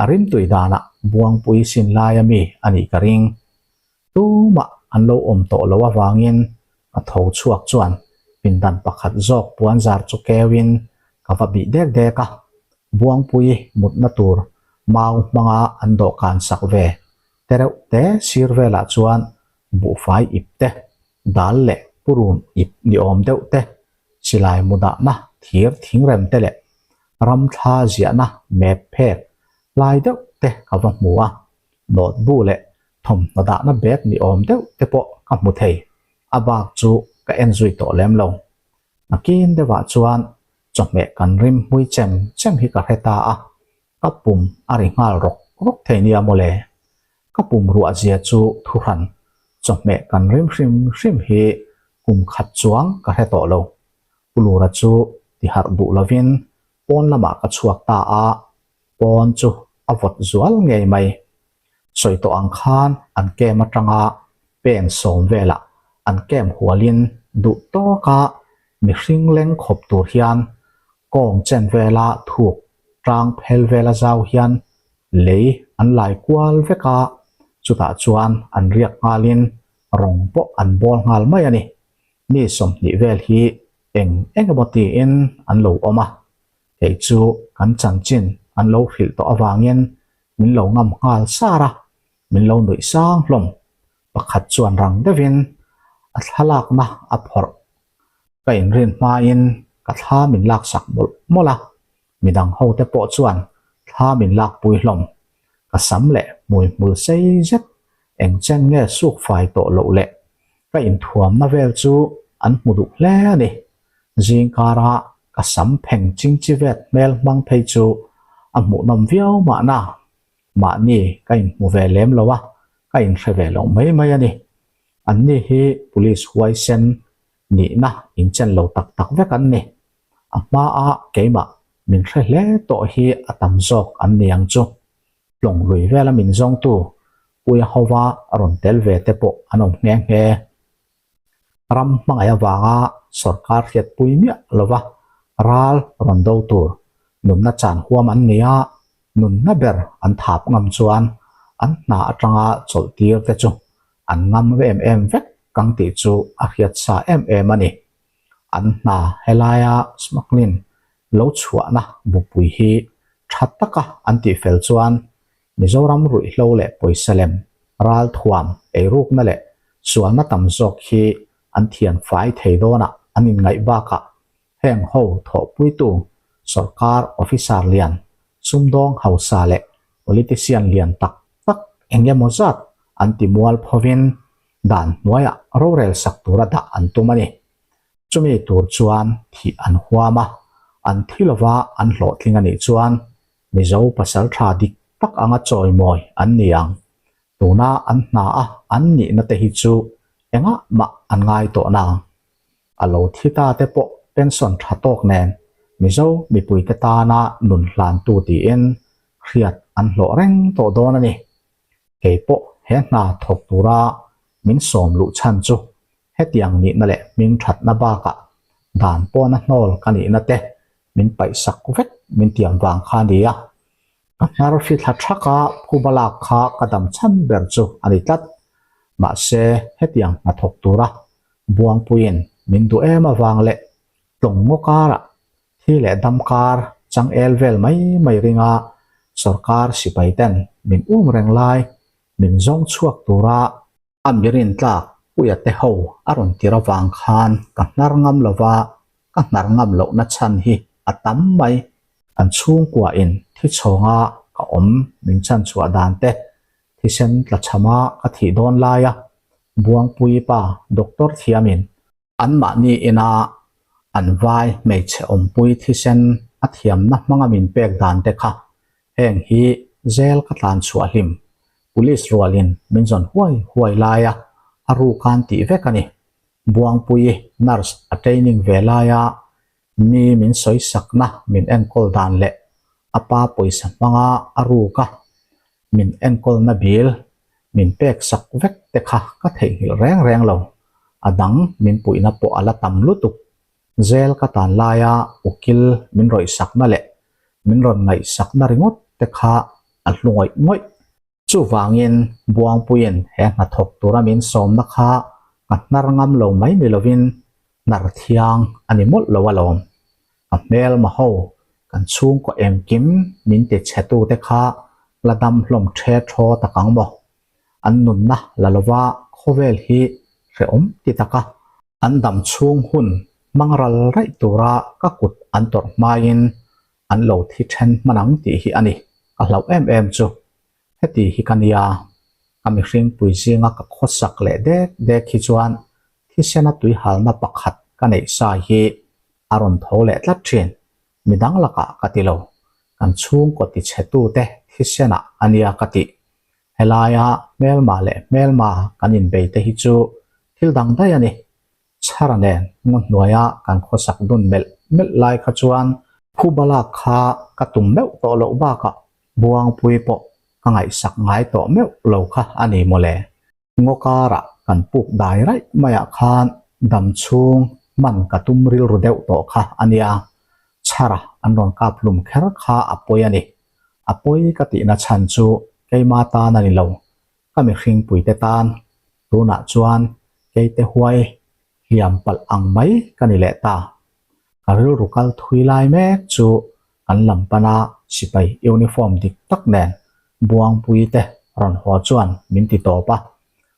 A rimtui danah Buangpui sin laia mi a nih ka ring. Tumah an lo awm tawh lo avangin ka tho chhuak chuan pindan pakhat zawk puanzar chu keuin ka va bih dek dek a, Buangpui mutna tur mau hmanga an dawhkan sak ve te reuh te sir velah chuan buhfai ip te, dal leh purun ip ni awm deuh te, silai mu dahna thir thingrem te leh ramthla ziahna map phek lai deuh te ka va hmu a, notebook leh thawmhnaw dahna bag ni awm deuh te pawh ka hmu thei, a bak chu ka en zui tawh lem lo. Nakin deuhah chuan chawhmeh kan rim hmui chem chem hi ka hre ta a, ka pum a ri nghal rawk rawk thei nia mawle. Ka pum ruah zia chu thuhran chawhmeh kan rim hrim hrim hi kum khat chuang ka hre tawh lo. Pu Lura chu ti harh duh lovin pawn lamah ka chhuak ta a, pawn chu a vawt zual ngei mai. Sawi tawh ang khan an camp atanga pen sawm velah an camp hualin duh tawka mihring leng khawp tur hian kawng chen vela thuk tang phel vela zau hian lei an lai kual vek a, chutah chuan an riak nghalin rawng pawh an bawl nghal mai a ni. Mi 20 vel hi eng eng emaw tiin an lo awm a, kei chu kan chanchin an lo hrilh tawh avangin min lo ngam nghal sar a, min lo nuih sang hlawm. Pakhat chuan rang deuhin a thlalakna a phawrh. Ka inrin hmain ka thla min laksak mawlh mawlh a, midang ho te pawh chuan thla min lakpui hlawm. Ka sam leh hmui hmul sei zet eng chen nge suk fai tawh loh leh ka inthuamna vel chu an hmu duh hle a ni. Zingkara ka sam pheng chingchi vet hmel hmang phei chu a hmuhnawm viau mahna, mahni ka inhmu ve lem lo a, ka inhre ve loh mai mai a ni. Anni hi police huaisen nihna inchen lo tak tak vek an ni. A hmaa keimah min hre hle tawh hi a tam zawk an ni ang chu. Tlawng lui vela min zawngtu Puia Hova rawn tel ve te pawh an awm nghe nghe. Ram hmangaih avanga sorkar hriatpui miah lova ral rawn do tur nunna chan huam an ni a, nunna ber an thap ngam chuan an hna atanga chawlh tir te chu an ngam em em vek kang tih chu a hriat sa em em a ni. An hna helaia smuggling lo chhuahna bupui hi tha taka an tihfel chuan Mizoram ruihhlo leh pawisa lem, ralthuam, eirukna leh sualna tam zawk hi an thian fai thei dawnah an inngaih bakah heng ho thawhpuitu sorkar officer lian, sumdawng hausa leh politician lian tak tak eng emaw zat an ti mual phovin dan hnuaiah rorel sak tura dah an tum a ni. Chumi tur chuan thih an huam a, an thi lova an hlawhtling a nih chuan Mizo pasaltha dik tak anga chawimawi an ni ang. Tuna an hna a an nihna te hi chu engah mah an ngai tawh nang. A lo thi ta te pawh pension tha tawk nen Mizo mipuite tana nun hlantu tiin hriat an hlawh reng tawh dawn a ni. Kei pawh he hna thawk tura min sawm luh chhan chu hetiang nihna leh hming thatna bakah. Dan pawna hnawl ka nihna te min paihsak vek min tiam vang kha a ni a. Ka hnar fithla thak a, phuba lak kha ka dam chhan ber chu a ni tlat. Mahse, hetiang hnathawk tura Buangpuiin min duh em avang leh tlawng ngaw karah thi leh dam kar changel vel mai mai ringa sorkar sipai ten min um reng lai min zawng chhuak tura a mirin tlak puia te ho a rawn tir avang khan ka hnar ngam lova ka hnar ngam lohna chhan hi a tam mai. Kan chhungkua in thi chhawnga ka awm min chhan chhuah dan te thisen tla chhama ka thih dawn laia Buangpuii pa doctor thiamin Anmahni ina an vai hmeichhe awmpui thisen a thiamna hmanga min pek dan te kha heng hi zel ka tlan chhuah hlim. Police rualin min zawn huai huai laia a rukan tih vek a ni. Buangpui nurse a training ve laia mi min sawisakna min enkawl dan leh a pa pawisa hmanga a ruka min enkawlna bil min pek sak vek te kha ka theihnghilh reng reng lo. A dang min puihna pawh a la tam lutuk. Zel ka tan laia ukil min rawihsakna leh min rawn ngaihsakna ringawt te kha a hlu ngawih ngawih. Chuvangin Buangpuiin he hnathawk tura min sawmna kha ka hnar ngam lo mai ni lovin hnar thiang a ni mawlh lo alawm. Ka hmelma ho, kan chhungkaw engkim min ti chhetute kha la dam hlawm the thaw tak ang maw? An nunna la lova khawvel hi hrehawm ti taka an dam chhung hun hmang ral raih tura ka kut an tawrh hmain an lo thi then hman ang tih hi a ni ka hlauh em em chu. Heti hi ka nia, ka mihring pui zinga ka khawsak leh dek dek hi chuan thisena tuihalna pakhat ka neih sa hi a rawn tho leh tlat thin. Midang lakah ka ti lo, kan chhungkaw tichhetute thisenah a nia ka tih. Helaia hmelma leh hmelma kan inbei te hi chu thil dang daih a ni. Chhara nen ngaw hnuaia kan khawsak dun melh melh lai kha chuan phuba lak kha ka tum meuh tawh loh bakah Buangpui pawh ka ngaihsak ngai tawh meuh lo kha a ni mawle. Ngaw karah kan puk dai raih maiah khan dam chhung hman ka tum rilru deuh tawh kha a nia. Chhara an rawn kap hlum kher kha a pawi a ni. A pawi ka tihna chhan chu keima tan a ni lo, ka mihringpuite tan tunah chuan keite huai hliam palh ang mai ka ni leh ta. Ka rilru kal thui lai mek chu kan lam pana sipai uniform dik tak nen Buangpuite rawn haw chuan min ti tawp a,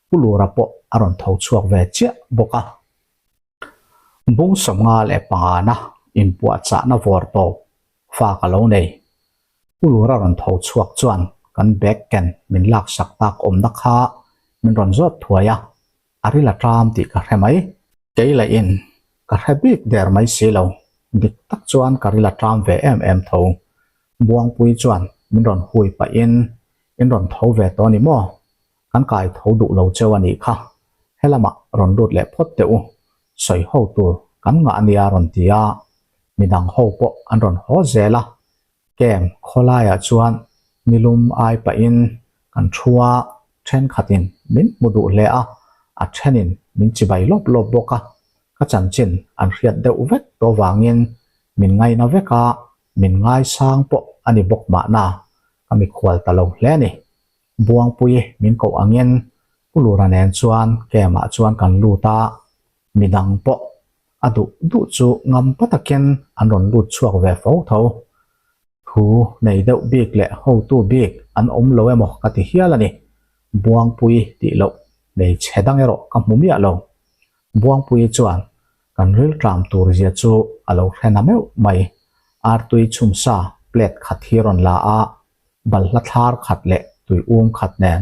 Pu Lura pawh a rawn tho chhuak ve chiah bawk a. Bung 55 na inpuahchahna vawr tawp fa ka lo nei. Pu Lura rawn tho chhuak chuan kan bag ken min laksak tak awmna kha min rawn zawt thuai a, a ril a ṭam tih ka hre mai. Kei lahin ka hre bik der mai si lo, dik tak chuan ka ril a ṭam ve em em tho. Buangpui chuan min rawn hui pahin, In rawn tho ve tawh a ni maw? Kan kai tho duh lo cheu a nih kha. Helamah rawn lut leh phawt teh u, sawi ho tur kan ngah a nia rawn ti a, midang ho pawh an rawn haw zel a, Camp khawlaiah chuan nilum ai pahin kan thu a, thenkhatin min hmu duh hle a, a thenin min chibai lawp lawp bawk a, ka chanchin an hriat deuh vek tawh vangin min ngaina vek a, min ngaisang pawh a ni bawk mahna, ka mikhual ta lo hle a ni. Buangpui min koh angin Pu Lura nen chuan camp-ah chuan kan lut a, midang pawh a duh duh chu ngam pa takin an rawn lut chhuak ve fo tho. Thu nei deuh bik leh hotu bik an awm lo emaw ka ti hial a ni. Buangpui tih loh hmeichhe dang erawh ka hmu miah lo. Buangpui chuan kan rilṭam tur zia chu a lo hre na meuh mai. Artui chhumsa plate khat hi rawn la a, balhla thlar khat leh tui um khat nen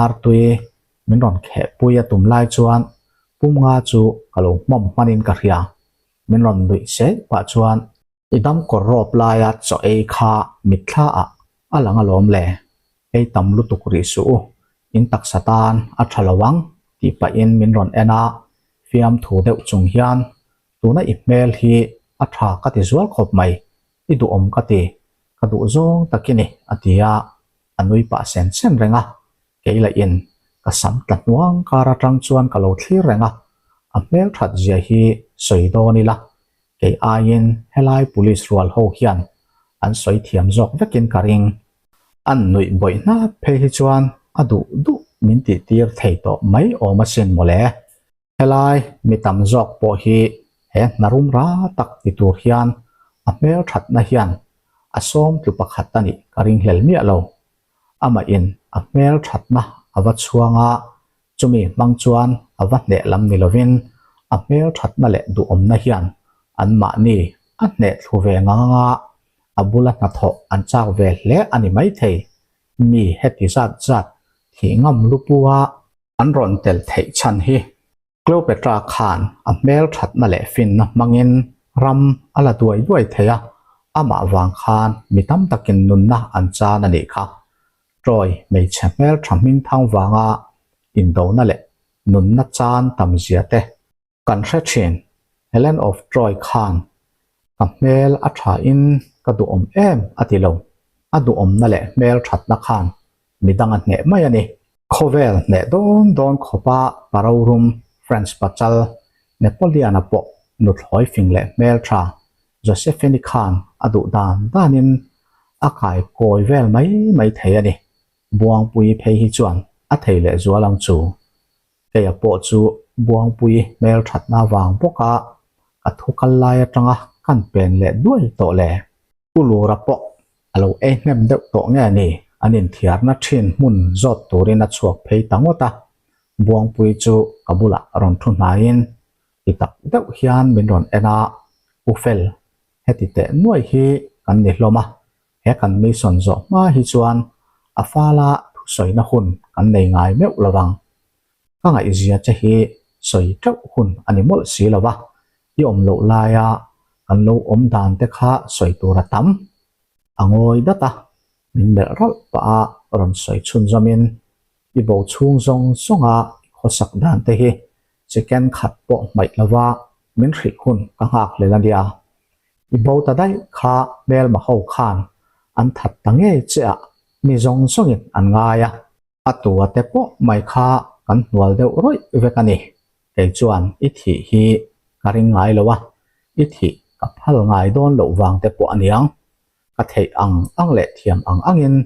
artui min rawn kheh pui a tum lai chuan pum nga chu ka lo hmawm hmanin ka hria. Min rawn nuih seh pah chuan i dam kawr rawp laia chaw ei kha mitthla ah a lang alawm le, ei tam lutuk rih suh u, in taksa tan a tha lo ang tih pahin min rawn en a, fiamthu deuh chung hian tuna i hmel hi a tha ka ti zual khawp mai, i duhawm ka ti, ka duh zawng tak i ni a ti a, a nui pah sen sen reng a, kei lahin ka sam tla hnuang kar atang chuan ka lo thlir reng a, a hmel that zia hi sawi dawn ila. Kei aiin helai police rual ho hian an sawi thiam zawk vekin ka ring. An nuih bawih hnap phei hi chuan a duh duh min tih tir thei tawh mai awm asin mawle. Helai mi tam zawk pawh hi he hna rum ra tak ti tur hian a hmel thatna hian a sawm tlu pakhat a nih ka ringhlel miah lo. Amah in a hmel thatna a va chhuang a, chumi hmang chuan a va hneh lam ni lovin a hmel thatna leh duhawmna hian anmahni a hneh thlu ve ngang anga a bula hnathawh an chak ve hle a ni maithei. Mi heti zat zat thih ngam lupu a an rawn tel theih chhan hi Cleopatra khan a hmel thatna leh finna hmangin ram a la duai duai thei a, amah vang khan mi tam takin nunna an chan a nih kha. Troy hmeichhe hmel tha hmingthang vanga indona leh nunna chan tam zia te kan hre thin. Helen of Troy khan ka hmel a tha in ka duhawm em a ti lo, a duhawmna leh hmel thatna khan midang a hneh mai a ni. Khawvel hneh dawn dawn khawpa Parorum French pachal Napoleon-a pawh nuthlawi fing leh hmeltha Josephine-i khan a duh dan danin a kai kawi vel mai mai thei a ni. Buangpui phei hi chuan a thei leh zual ang chu. Keia pawh chu Buangpui hmelthatna vang bawka ka thu kal lai atanga kan pen leh duai tawh le. Pu Lura pawh a lo ei hnem deuh tawh nge ni, an inthiarna thin hmun zawt turin a chhuak phei ta ngawt a. Buangpui chu ka bulah rawn thu hnaiin ti tak deuh hian min rawn en a, U Fel, heti teh nuai hi kan ni hlawm a, he kan mission zawh hma hi chuan a fala thusawina hun kan nei ngai meuh lo vang. Ka ngaihzia che hi sawi teuh hun a ni mawlh si lo va, i awm loh laia kan lo awm dan te kha sawi tur a tam. A ngawi dat a, min melh ralh pah a rawn sawi chhunzawmin, I bo chhung zawng zawnga i khawsak dan te hi chicken khat pawh hmaih lova min hrilh hun ka nghak hlel a nia. I bo ta daih kha hmelma ho khan an that ta ngei che ah mi zawng zawngin an ngai a. A tua te pawh mai kha kan hnual deuh rawih vek a ni. Kei chuan i thih hi ka ring ngai lo a, i thih ka phal ngai dawn loh vang te pawh a niang. Ka theih ang ang leh thiam ang angin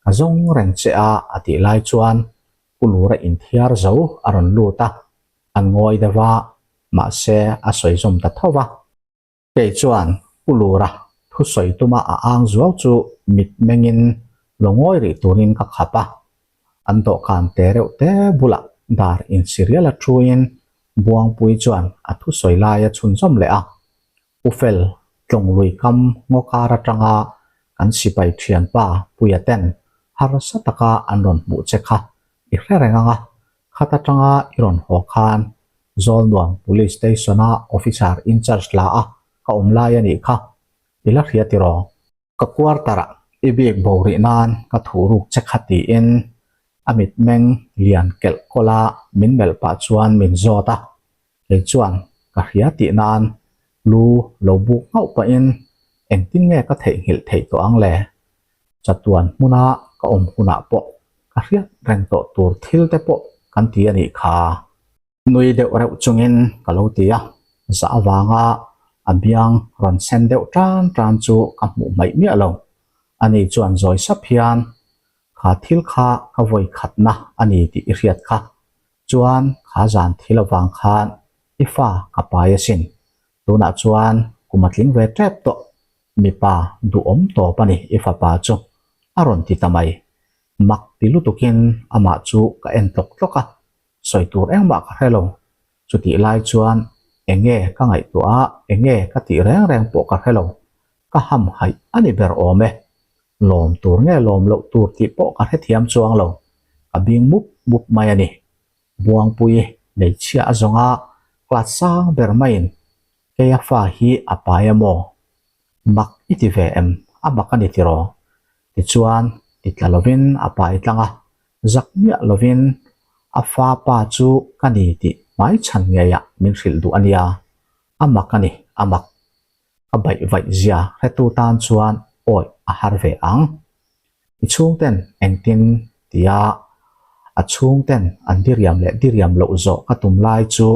ka zawng reng che a a tih lai chuan Pu Lura inthiar zo a rawn lut a, an ngawi deuh a, mahse a sawi zawm ta tho va. Kei chuan Pu Lura thusawi tuma a ang zuau chu mit mengin lo ngawi rih turin ka khap a. An dawhkan te reuh te bulah dar insirial a thuin Buangpui chuan a thusawi lai a chhunzawm leh a. U Fel, Tlawnglui kam ngaw kar atanga kan sipai thianpa Puia ten harsa taka an rawn hmuh che kha i hre reng ang a, khat atanga i rawn haw khan Zawlnuam Police Station-a Officer in-charge la a ka awm lai a nih kha, i la hria tiraw? Ka quarter-ah i bik bo rih nan ka thuh ruk che kha tiin a mitmeng lian kelh kawlh a min melh pah chuan min zawt a, kei chuan ka hria tih nan lu lo buk nghauh pahin engtin nge ka theihnghilh theih tawh ang le? Chatuan hmuna ka awm hunah pawh ka hriat reng tawh tur thil te pawh kan ti a nih kha. Nui deuh reuh chungin ka lo ti a, zah avanga a biang rawn sen deuh tan tan chu ka hmuh hmaih miah lo. Ani chuan zawi sap hian, Kha thil kha ka vawi khatna a ni tih i hriat kha. Chuan kha zan thil avang khan i fa ka pai asin. Tunah chuan kum a tling ve tep tawh, mipa duhawm tawp a ni i fapa chu, a rawn ti ta mai. Mak ti lutukin amah chu ka en tlawk tlawk a, sawi tur engmah ka hre lo. Chutih lai chuan eng nge ka ngaihtuah a, eng nge ka tih reng reng pawh ka hre lo. Ka hamhaih a ni ber awm e. Lawm tur nge lawm loh tur tih pawh ka hrethiam chuang lo. Ka bing mup mup mai a ni. Buangpui hmeichhia a zawnga class sang ber maiin keia fa hi a pai a maw? Mak i ti ve em? A mak a ni tiraw? Tichuan ti tla lovin a pai tlang a, zak miah lovin a fa pa chu ka ni tih hmaichhan ngeiah min hrilh duh a nia. A mak a ni, a mak. Ka baih vaih zia hretu tan chuan awih a har ve ang. I chhungten engtin tia a chhungten an diriam leh diriam loh zawh ka tum lai chu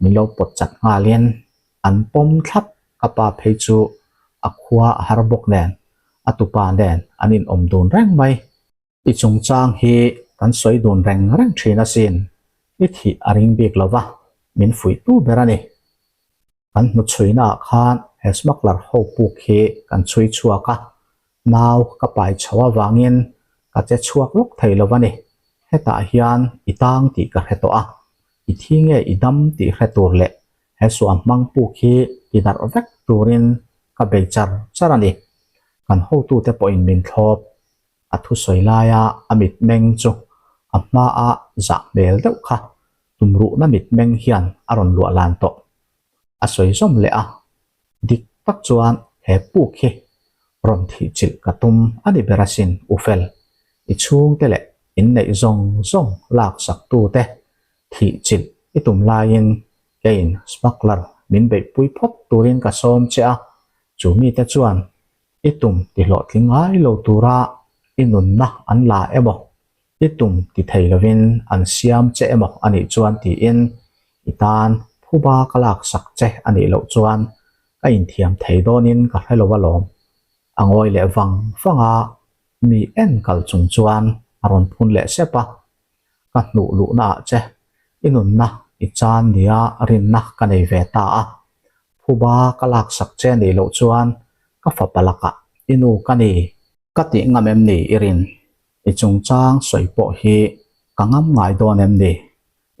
min lo pawt chat nghalin an pawm thlap. Ka pa phei chu a khua a har bawk nen, a tupa nen an inawm dun reng mai. I chungchang hi kan sawi dun reng reng thin asin, i thih a ring bik lo va, min fuihtu ber a ni. Kan hnuchhuinaah khan he smuggler ho puk hi kan chhui chhuak a, nau ka pai chho avangin ka che chhuak lawk thei lo a ni. Hetah hian i tang tih ka hre tawh a, i thi nge i dam tih hre tur leh he suam hmang puk hi ti darh vek turin ka bei char char a ni. Kan hotute pawhin min thlawp. A thusawi laia a mitmeng chu a hmaa zah hmel deuh kha tumruhna mitmeng hian a rawn luah lan tawh. A sawi zawm leh a, dik tak chuan he puk hi rawn thih chilh ka tum a ni ber asin U Fel. I chhungte leh inneih zawng zawng lak saktute thih chilh i tum laiin keiin smuggler min beihpui phawt turin ka sawm che a, chu mite chuan I tum ti hlawhtling ngai lo tura i nunna an la emaw, i tum ti thei lovin an siam che emaw a nih chuan tiin i tan phuba ka laksak che a nih loh chuan ka inthiam thei dawnin ka hre lo alawm. A ngawi leh vang vang a, mi en kal chung chuan a rawn phun leh sep a, Ka hnuh luhnaah che i nunna i chan nia rinna ka nei ve ta a, phuba ka laksak che nih loh chuan ka fapa lakah i nu ka ni. Ka tih ngam em ni i rin? I chungchang sawi pawh hi ka ngam ngai dawn em ni?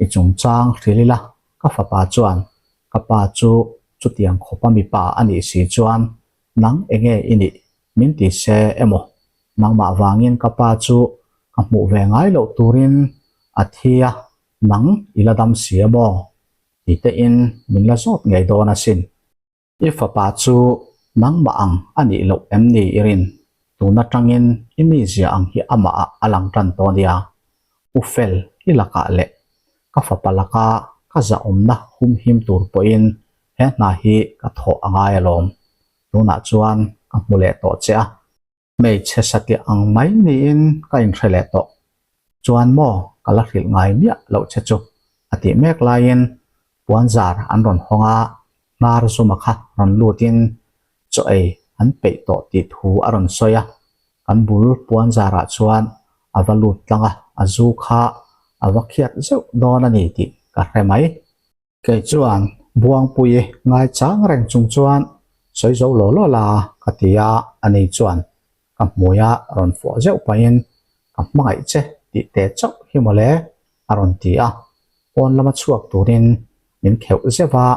I chungchang hril ila ka fapa chuan ka pa chu chutiang khawpa mipa a nih si chuan nang enge i nih min ti se emaw nangmah vangin ka pa chu ka hmuh ve ngai loh turin a thi a nang i la dam si emaw ti tein min la zawt ngei dawn asin. I fapa chu nangmah ang a nih loh em ni i rin? Tun atangin i mizia ang hi amah ah a lang tan tawh nia. U fel i lakah leh ka fapa laka ka zahawmna humhim tur pawhin he hna hi ka thawh a ngai alawm. Tunah chuan ka hmu leh tawh che a. Hmeichhe satliah ang mai niin ka inhre leh tawh. Chuan maw ka la hrilh ngai miah loh che chu a tih mek laiin puanzar an rawn hawng a, hnar zuma kha rawn lutin chaw ei an peih tawh tih thu a rawn sawi a. Kan bul puanzarah chuan a va lut tlang a, a zu kha a va khiat zeuh dawn a ni tih ka hre mai. Kei chuan Buangpui ngaichang reng chung chuan sawi zo law law la ka ti a, ani chuan ka hmuia rawn fawh zeuh pahin ka hmangaih che tih te chauh hi mawle a rawn ti a, pawn lama chhuak turin min kheuh zeuh a,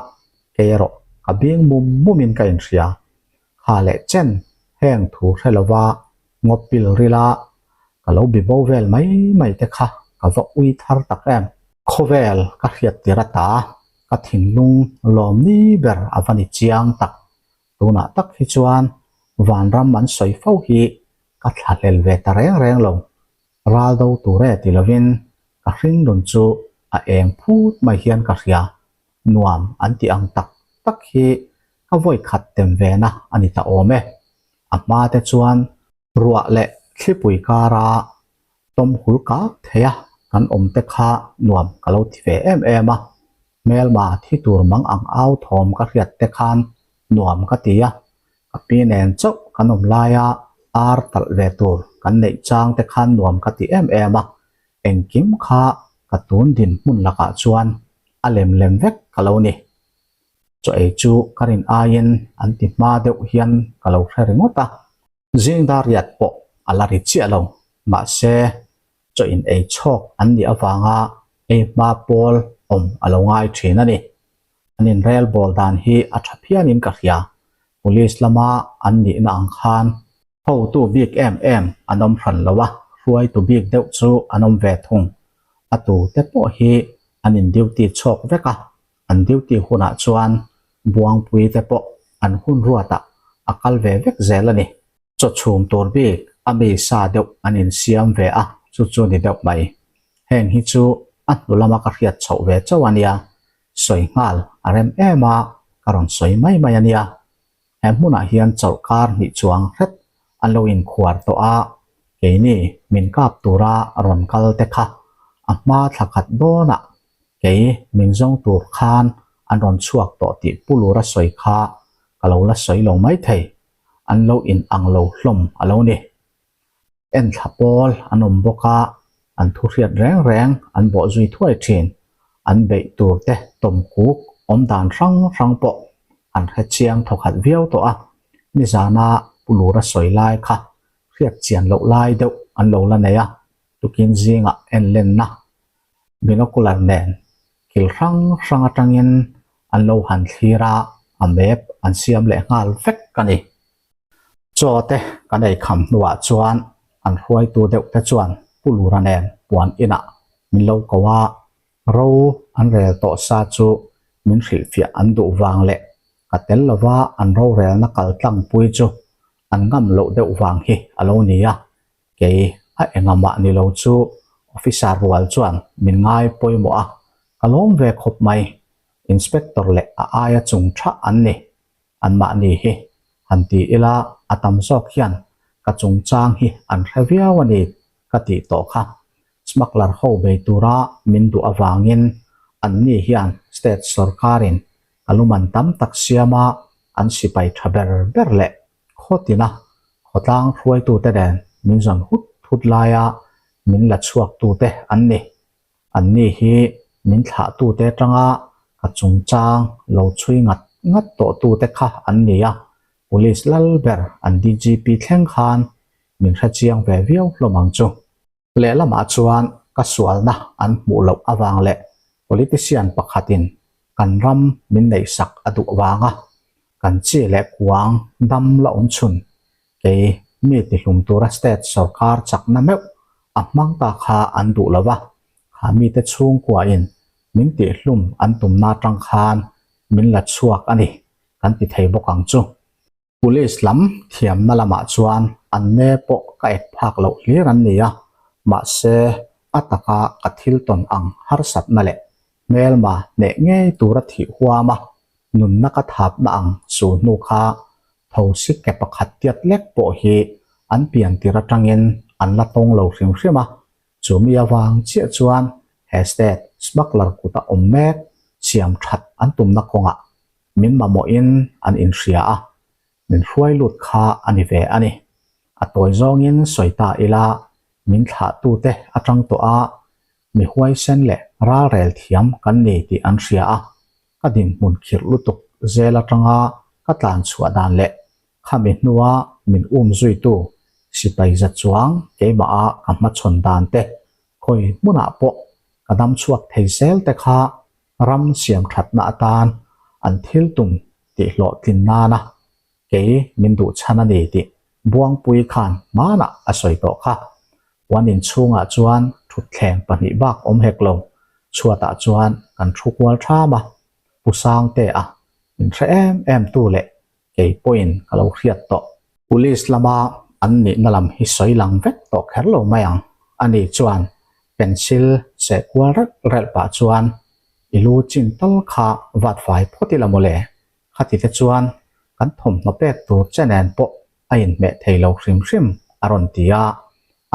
kei erawh ka bing mum mumin ka inhria. Kha leh chen heng thu hre lova ngaw pil rila ka lo bi bo vel mai mai te kha ka va ui thar tak em. Khawvel ka hriat tir ata ka thinlung lawm ni ber a va ni chiang tak. Tunah tak hi chuan vanram an sawi fo hi ka thlahlel ve ta reng reng lo. Ral do tur e ti lovin ka hringnun chu a eng phut mai hian ka hria. Nuam an tih ang tak tak hi ka vawi khat tem ve na a ni ta awm e. A hma te chuan ruah leh thlipui kara tawm hul kak thei a kan awm te kha nuam ka lo ti ve em em a. Hmelma thi tur mang ang au thawm ka hriat te khan nuam ka ti a. Ka pi nen chauh kan awm laia ar talh ve tur kan neih chang te khan nuam ka ti em em a. Engkim kha ka tun dinhmun lakah chuan a lem lem vek ka lo ni. Chaw ei chu ka rin aiin an ti hma deuh hian ka lo hre ringawt a, zing dar riat pawh a la ri chiah lo. Mahse, chaw in ei chhawk an nih avanga ei hma pawl awm a lo ngai thin a ni. An inrel bawl dan hi a tha phianin ka hria. Police lama an nihna ang khan Hotu bik em em an awm hran lo a, hruaitu bik deuh chu an awm ve thung. A tute pawh hi an in duty chhawk vek a, an duty hunah chuan Buangpui te pawh an hun ruatah a kal ve vek zel a ni. Chaw chhum tur bik a mi sa deuh an insiam ve a, chu chu ni deuh mai. Heng hi chu a hnu lama ka hriat chhoh ve chauh a nia, sawi nghal a rem em a, ka rawn sawi mai mai a nia. He hmunah hian chawlhkar hnih chuang hret an lo inkhuar tawh a, keini min kap tura rawn kal te kha a hma thla khat dawnah kei min zawng tur khan an rawn chhuak tawh tih Pu Lura sawi kha ka lo la sawi lo maithei, an lo in ang lo hlawm a lo ni. Enthla pawl an awm bawk a, an thu hriat reng reng an bawh zui thuai thin. An beih tur te tawm kuk awm dan hrang hrang pawh an hre chiang thawkhat viau tawh a, nizana Pu Lura sawi lai kha hriat chian loh lai deuh an lo la nei a, tukin zingah en lenna binocular nen kil hrang hrang atangin an lo han thlir a, a map an siam leh nghal vek a ni. Chaw te kan ei kham hnuah chuan an hruaitu deuh te chuan Pu Lura nen puan inah min lo ko a, ro an rel tawh sa chu min hrilhfiah an duh vang leh ka tel lova an rorelna kal tlangpui chu an ngam loh deuh vang hi a lo ni a, kei a engamah ni lo chu officer rual chuan min ngai pawimawh a, ka lawm ve khawp mai, inspector leh a aia chung tha an ni. Anmahni hi han ti ila a tam zawk hian ka chungchang hi an hre viau a ni ka tih tawh kha. Smuggler ho bei tura min duh avangin anni hian state sorkarin ka luman tam tak siama an sipai tha ber ber leh khawtina khawtlang hruaitute nen min zawn hut hut laia min la chhuaktute an ni. Anni hi min thlahtute atanga ka chungchang lo chhui ngat ngat tawhtute kha an ni a, Police lal ber an DGP thleng khan min hrechiang ve viau hlawm ang chu. Lehlamah chuan ka sualna an hmuh loh avang leh politician pakhatin kan ram min neihsak a duh vanga kan chi leh kuang dam la awm chhun Kei mi tihlum tura state sorkar chakna meuh a hmang ta kha an duh lo va, kha mite chhungkuain min tihlum an tumna atang khan min la chhuak a ni kan ti thei bawk ang chu. Police lam thiamna lamah chuan an ne pawh ka ek phak loh hlir an ni a, mahse a taka ka thil tawn ang harsatna leh hmelma hneh ngei tura thih huama nunna ka thapna ang su hnu kha Thosi ke pakhat tiat lek pawh hi an pian tir atangin an la tawng lo hrim hrim a, chumi avang chiah chuan he state smuggler kuta awm mek siam that an tumna kawngah min mamawhin an inhria a, min hruai lut kha a ni ve a ni. A tawi zawngin sawi ta ila min thlahtute atang tawh a mi huaisen leh ralrel thiam kan ni tih an hria a, ka dinhmun khirh lutuk zel atanga ka tlan chhuah dan leh khami hnua min um zuitu sipai za chuang keimaha ka hmachhawn dan te khawi hmunah pawh ka dam chhuak thei zel te kha ram siam thatna atan an thil tum tih hlawhtlin nana kei min duh chhan a ni tih Buangpui khan hmanah a sawi tawh kha. Puan inchhungah chuan thutthleng pahnih bak awm hek lo, chhuatah chuan kan thu kual ṭham a, Pu Sangtea min hre em em tu leh kei pawhin ka lo hriat tawh. Police lama an nihna lam hi sawi lang vek tawh kher lo mai ang, ani chuan pencil seh kual relh relh pah chuan i lu chin tal kha vat fai phawt ila mawle, khati te chuan kan thawmhnaw pek tur che nen pawh a inhmeh thei lo hrim hrim a rawn ti a,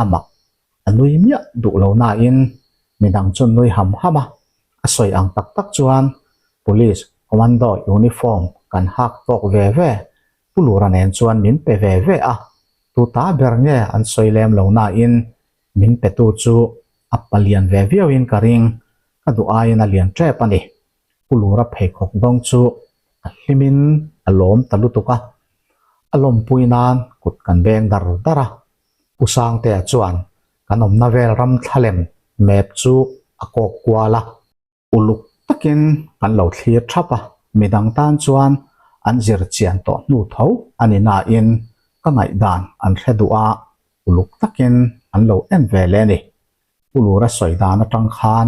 a mak a nui miah duh lo nain midang chu nui ham ham a, a sawi ang tak tak chuan Police Commando uniform kan hak tawk ve ve, Pu Lura nen chuan min pe ve ve a, tu ta ber nge an sawi lem lo nain min petu chu a palian ve viauin ka ring, ka duh aiin a lian tep a ni. Pu Lura pheikhawk dawng chu a hlimin a lawm ta lutuk a, a lawmpui nan kut kan beng dar dar a. Pu Sangtea chuan kan awmna vel ram thlalem map chu a kawk kual a. Uluk takin kan lo thlir thap a, midang tan chuan an zir chian tawh hnu tho a ni nain ka ngaihdan an hre duh a, uluk takin an lo en ve leh a ni. Pu Lura sawi dan atang khan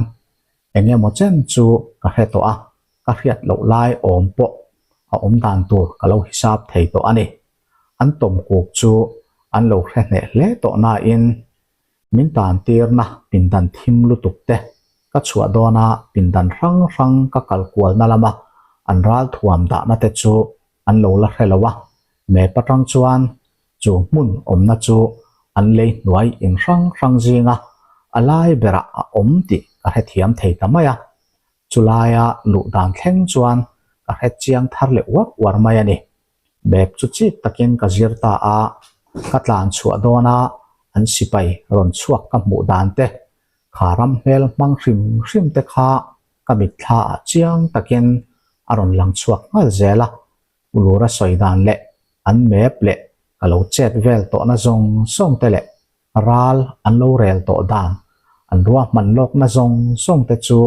eng emaw chen chu ka hre tawh a, ka hriat loh lai awm pawh a awm dan tur ka lo hisap thei tawh a ni. An tawm kuk chu an lo hre hneh hle tawh nain min tan tirna pindan thim lutuk te ka chhuah dawna pindan hrang hrang ka kal kualna lama an ralthuam dahna te chu an lo la hre lo a, map atang chuan Chu hmun awmna chu an lei hnuai in hrang hrang zinga a lai berah a awm tih ka hrethiam thei ta mai a. Chulaia luh dan thleng chuan ka hre chiang thar leh uar uar mai a ni. Map chu chik takin ka zir ta a, ka tlan chhuah dawna an sipai rawn chhuak ka hmuh dan te, kha ram hmel hmang hrim hrim te kha ka mitthla ah chiang takin a rawn lang chhuak nghal zel a, Ulura sawi dan leh an map leh ka lo chet vel tawhna zawng zawng te leh ral an lo rel tawh dan an ruahman lawkna zawng zawng te chu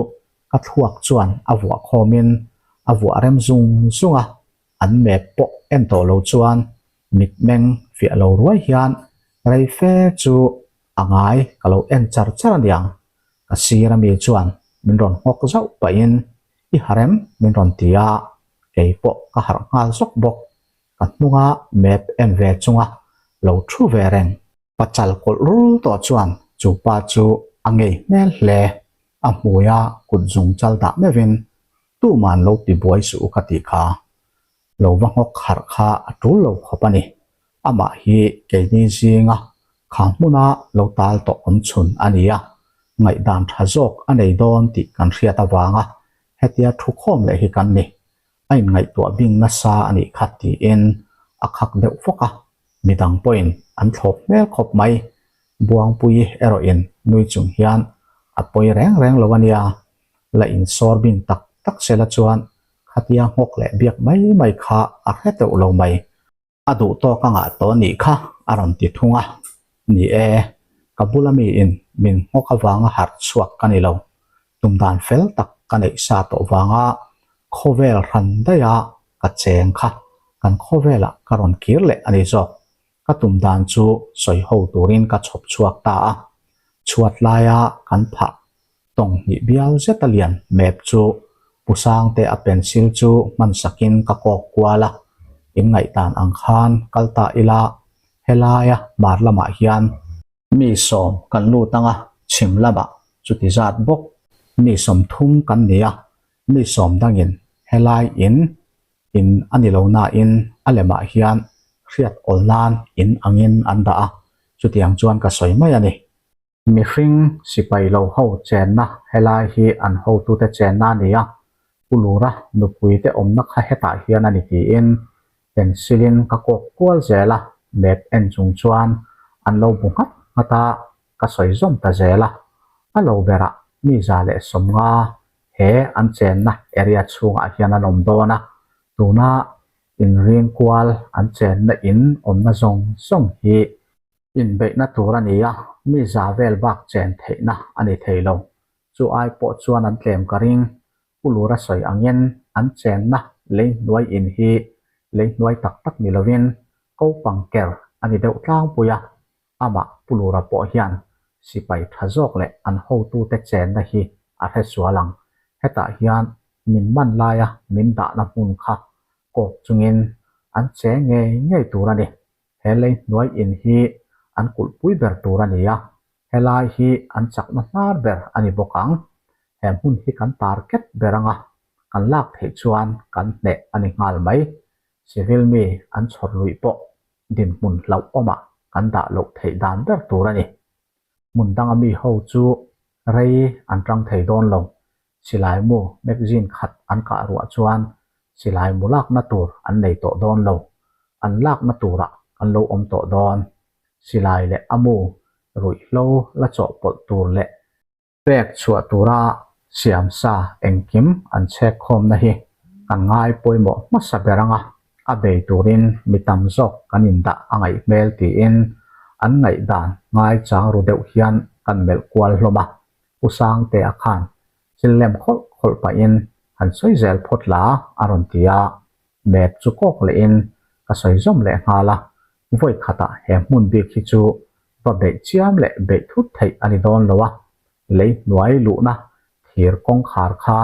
ka thluak chuan a vuah khawmin a vuah rem zung zung a, an map pawh en tawh lo chuan mitmeng fiah lo ruai hian rei fe chu a ngai ka lo en char char aniang. Ka sir ami chuan min rawn nghawk zauh pahin i harem min rawn ti a, kei pawh ka harh nghal zawk bawk. Ka hnunga map en ve chunga lo thu ve reng. Pachal kawlh rul tawh chuan chu pa chu a ngei hmel hle. A hmuia kut zung chal dah meuhin tuman lo ti buai suh u ka tih kha. Lo va nghawk harh kha a tul lo khawp a ni. Amah hi keini zinga kha hmuna lo tal tawh awm chhun a ni a, ngaihdan tha zawk a nei dawn tih kan hriat avanga hetia thu khawm leh hi kan ni. A inngaihtuah bing nasa a nih kha tiin a khak deuh fawk a, midang pawhin an thlawp hmel khawp mai. Buangpui erawhin nui chung hian a pawi reng reng lo a nia, la insawr bing tak tak sela chuan khatia nghawk leh biak mai mai kha a hre teuh lo mai. A duh tawk a ngah tawh nih kha a rawn ti thung a, Ni e, ka bula miin min nghawk avanga harh chhuak ka ni lo, tum dan fel tak ka neih sa tawh vanga khawvel hran daiha ka cheng kha kan khawvelah ka rawn kir leh a ni zawk. Ka tum dan chu sawi ho turin ka chhawp chhuak ta a, chhuat laia kan phah tawng hnih bial zeta lian map chu Pu Sangte a pencil chu hman sakin ka kawk kual a, in ngaihdan ang khan kal ta ila helaia hmar lamah hian mi sawm kan lut anga chhim lamah chuti zat bawk mi 30 kan ni a, mi sawm dangin helai in in a ni lo nain a lemah hian hriat awl nan in angin an dah a, chutiang chuan ka sawi mai a ni. Mihring sipai lo ho chenna helai hi an hotute chenna a ni a, Pu Lura nupuite awmna kha hetah hian a ni tiin pencil-in ka kawk kual zel a, map en chung chuan an lo bu nghat nghat a, ka sawi zawm ta zel a. A lo berah mi 150 he an chenna area chhungah hian an awm dawn a, tuna inring kual an chenna in awmna zawng zawng hi Inbeihna tur a ni a, mi za vel bak chen theihna a ni thei lo. Chu ai pawh chuan an tlem ka ring. Pu Lura sawi angin an chenna lei hnuai in hi lei hnuai tak tak ni lovin kopang ker a ni deuh tlangpui a, amah Pu Lura pawh hian sipai tha zawk leh an hotute chenna hi a hre sual ang. Hetah hian min man laia min dahna hmun kha kawk chungin an che ngei ngei tur a ni. He lei hnuai in hi an kulhpui ber tur a ni a, helai hi an chakna hnar ber a ni bawk ang. He hmun hi kan target ber anga kan lak theih chuan kan hneh a ni nghal mai. Civil mi an chhawr luih pawh dinhmun hlauhawmah kan dah loh theih dan ber tur a ni. Hmun danga mi ho chu rei an tang thei dawn lo. Silai mu magazine khat an kah ruah chuan silai mu lakna tur an nei tawh dawn lo. An lakna turah kan lo awm tawh dawn. Silai leh a mu ruihhlo la chawhpawlh tur leh pek chhuah tura siam sa engkim an chhek khawmna hi kan ngai pawimawh hmasa ber anga a bei turin mi tam zawk kan indah a ngaih hmel tiin an ngaihdan ngaichang ru deuh hian kan melh kual hlawm a. Pu Sangtea khan thil lem khawlh khawlh pahin han sawi zel phawt la a rawn ti a, map chu kawk lehin ka sawi zawm leh nghal a, vawi khatah he hmun bik hi chu va beih chiam leh beih thut theih a ni dawn lo a, lei hnuai luhna thir kawngkhar kha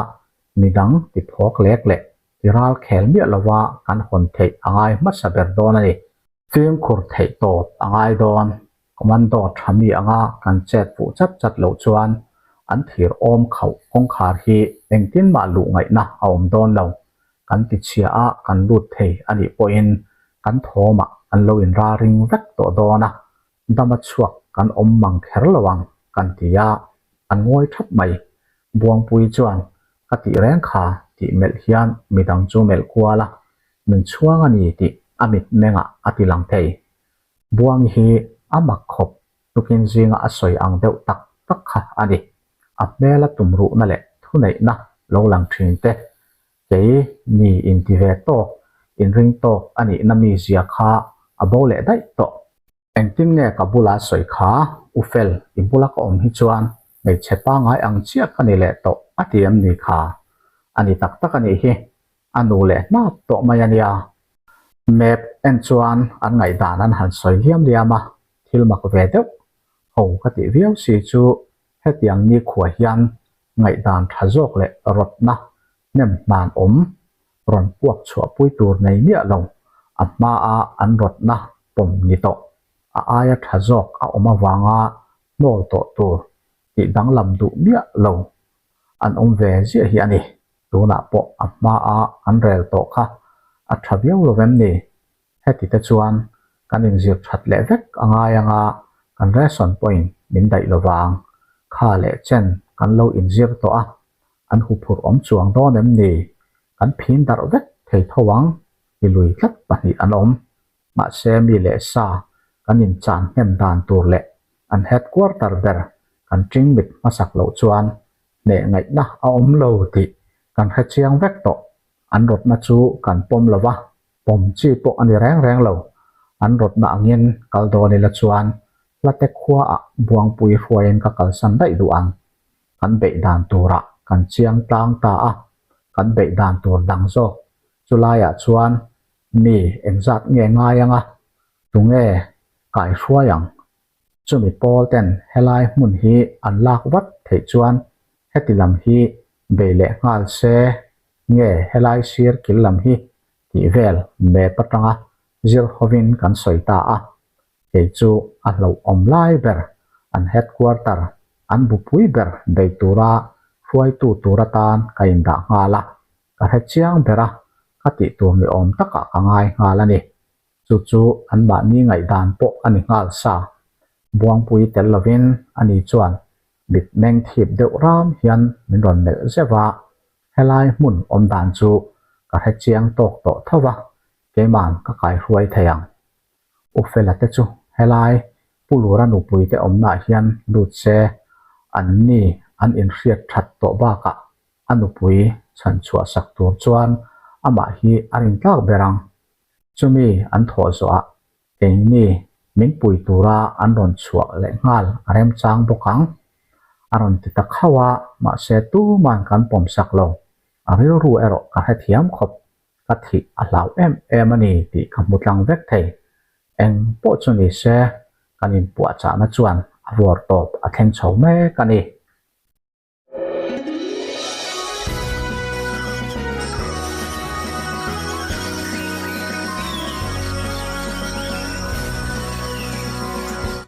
midang ti phawk lek leh ti ral khel miah lova kan hawn theih a ngai hmasa ber dawn a ni. Fimkhur theih tawp a ngai dawn. Commando tha mi anga kan chet fuh chat chat loh chuan an thir awm khauh kawngkhar hi engtin mah luh ngaihna a awm dawn lo. Kan ti chhia a kan lut thei a nih pawhin kan thawmah an lo inraring vek tawh dawn a, dama chhuak kan awm mang kher lo ang kan ti a, an ngawi thap mai. Buangpui chuan ka tih reng kha tih melh hian midang chu melh kual a, min chhuang a ni tih. a mitmengah a ti lang thei. Buangi hi a mak khawp tukin zinga a sawi ang deuh tak tak kha a ni. A hmela tumruhna leh thuneihna lo lang thin te, kei mi inti ve tawk, inring tawk a nihna mizia kha a bo leh daih tawh. Engtin nge ka bula sawi kha? U Fel, i bula ka awm hi chuan hmeichhe pangngai ang chiah ka ni leh tawh a ti em ni kha? A ni tak tak a nih hi, a nu leh hnap tawh mai a nia. Map en chuan an ngaihdan an han sawi liam liam a, thil mak ve deuh ho ka tih viau si chu hetiang nikhua hian ngaihdan tha zawk leh rawtna hnem hnan awm rawn puak chhuahpui tur nei miah lo, a hmaa an rawtna pawm ni tawh, a aia tha zawk a awm avanga hnawl tawh tur tih danglam duh miah lo an awm ve ziah hi a ni. Tunah pawh a hmaa an rel tawh kha a tha viau lo vem ni? Heti te chuan kan inzir that leh vek a ngai anga kan ration pawhin min daih lo vang. Kha leh chen kan lo inzir tawh a, an huphurh awm chuang dawn em ni? Kan phin darh vek thei tho ang ti lui tlat pahnih an awm. Mahse mi leh sa kan inchan hnem dan tur leh an headquarter ber kan ṭingmit hmasak loh chuan hneh ngaihna a awm lo tih kan hre chiang vek tawh. An rawtna chu kan pawm lo va, pawm chi pawh a ni reng reng lo. An rawtna angin kal dawn ila chuan hlate khuaah Buangpui hruaiin ka kalsan daih duh ang. Kan beih dan turah kan chiang tlang ta a, kan beih dan tur dang zawk. Chulaiah chuan mi engzat nge ngai anga, tunge kaihruai ang? Chumi pawl ten helai hmun hi an lak vat theih chuan heti lam hi bei leh nghal se nge helai sir kil lam hi tih vel map atanga zir hovin kan sawi ta a. Kei chu a hlauhawm lai ber an headquarter an bupui ber bei tura hruaitu tur atan ka indah nghal a, ka hre chiang ber a, ka tih tur ni awm takah ka ngai nghal a ni. Chu chu anmahni ngaihdan pawh a ni nghal sa. Buangpui tel lovin ani chuan mitmeng thip deuh ram hian min rawn melh zeuh a, helai hmun awm dan chu ka hre chiang tawk tawh tho va, keima'n ka kaihruai thei ang. U Fela te chu helai Pu Lura nupui te awmnaah hian lut se, anni an inhriat that tawh bakah a nupui chhan chhuah sak tur chuan amah hi a rintlak ber ang. Chumi an thawh zawhah keini min pui tura an rawn chhuah leh nghal a remchang bawk ang. A rawn ti ta khauh a, mahse tuman kan pawm sak lo. A rilru erawh ka hrethiam khawp, ka thih a hlau em em a ni tih ka hmu tlang vek thei. Eng pawh chu ni se, kan inpuahchahna chuan a vawr tawp a thleng chho mek a ni.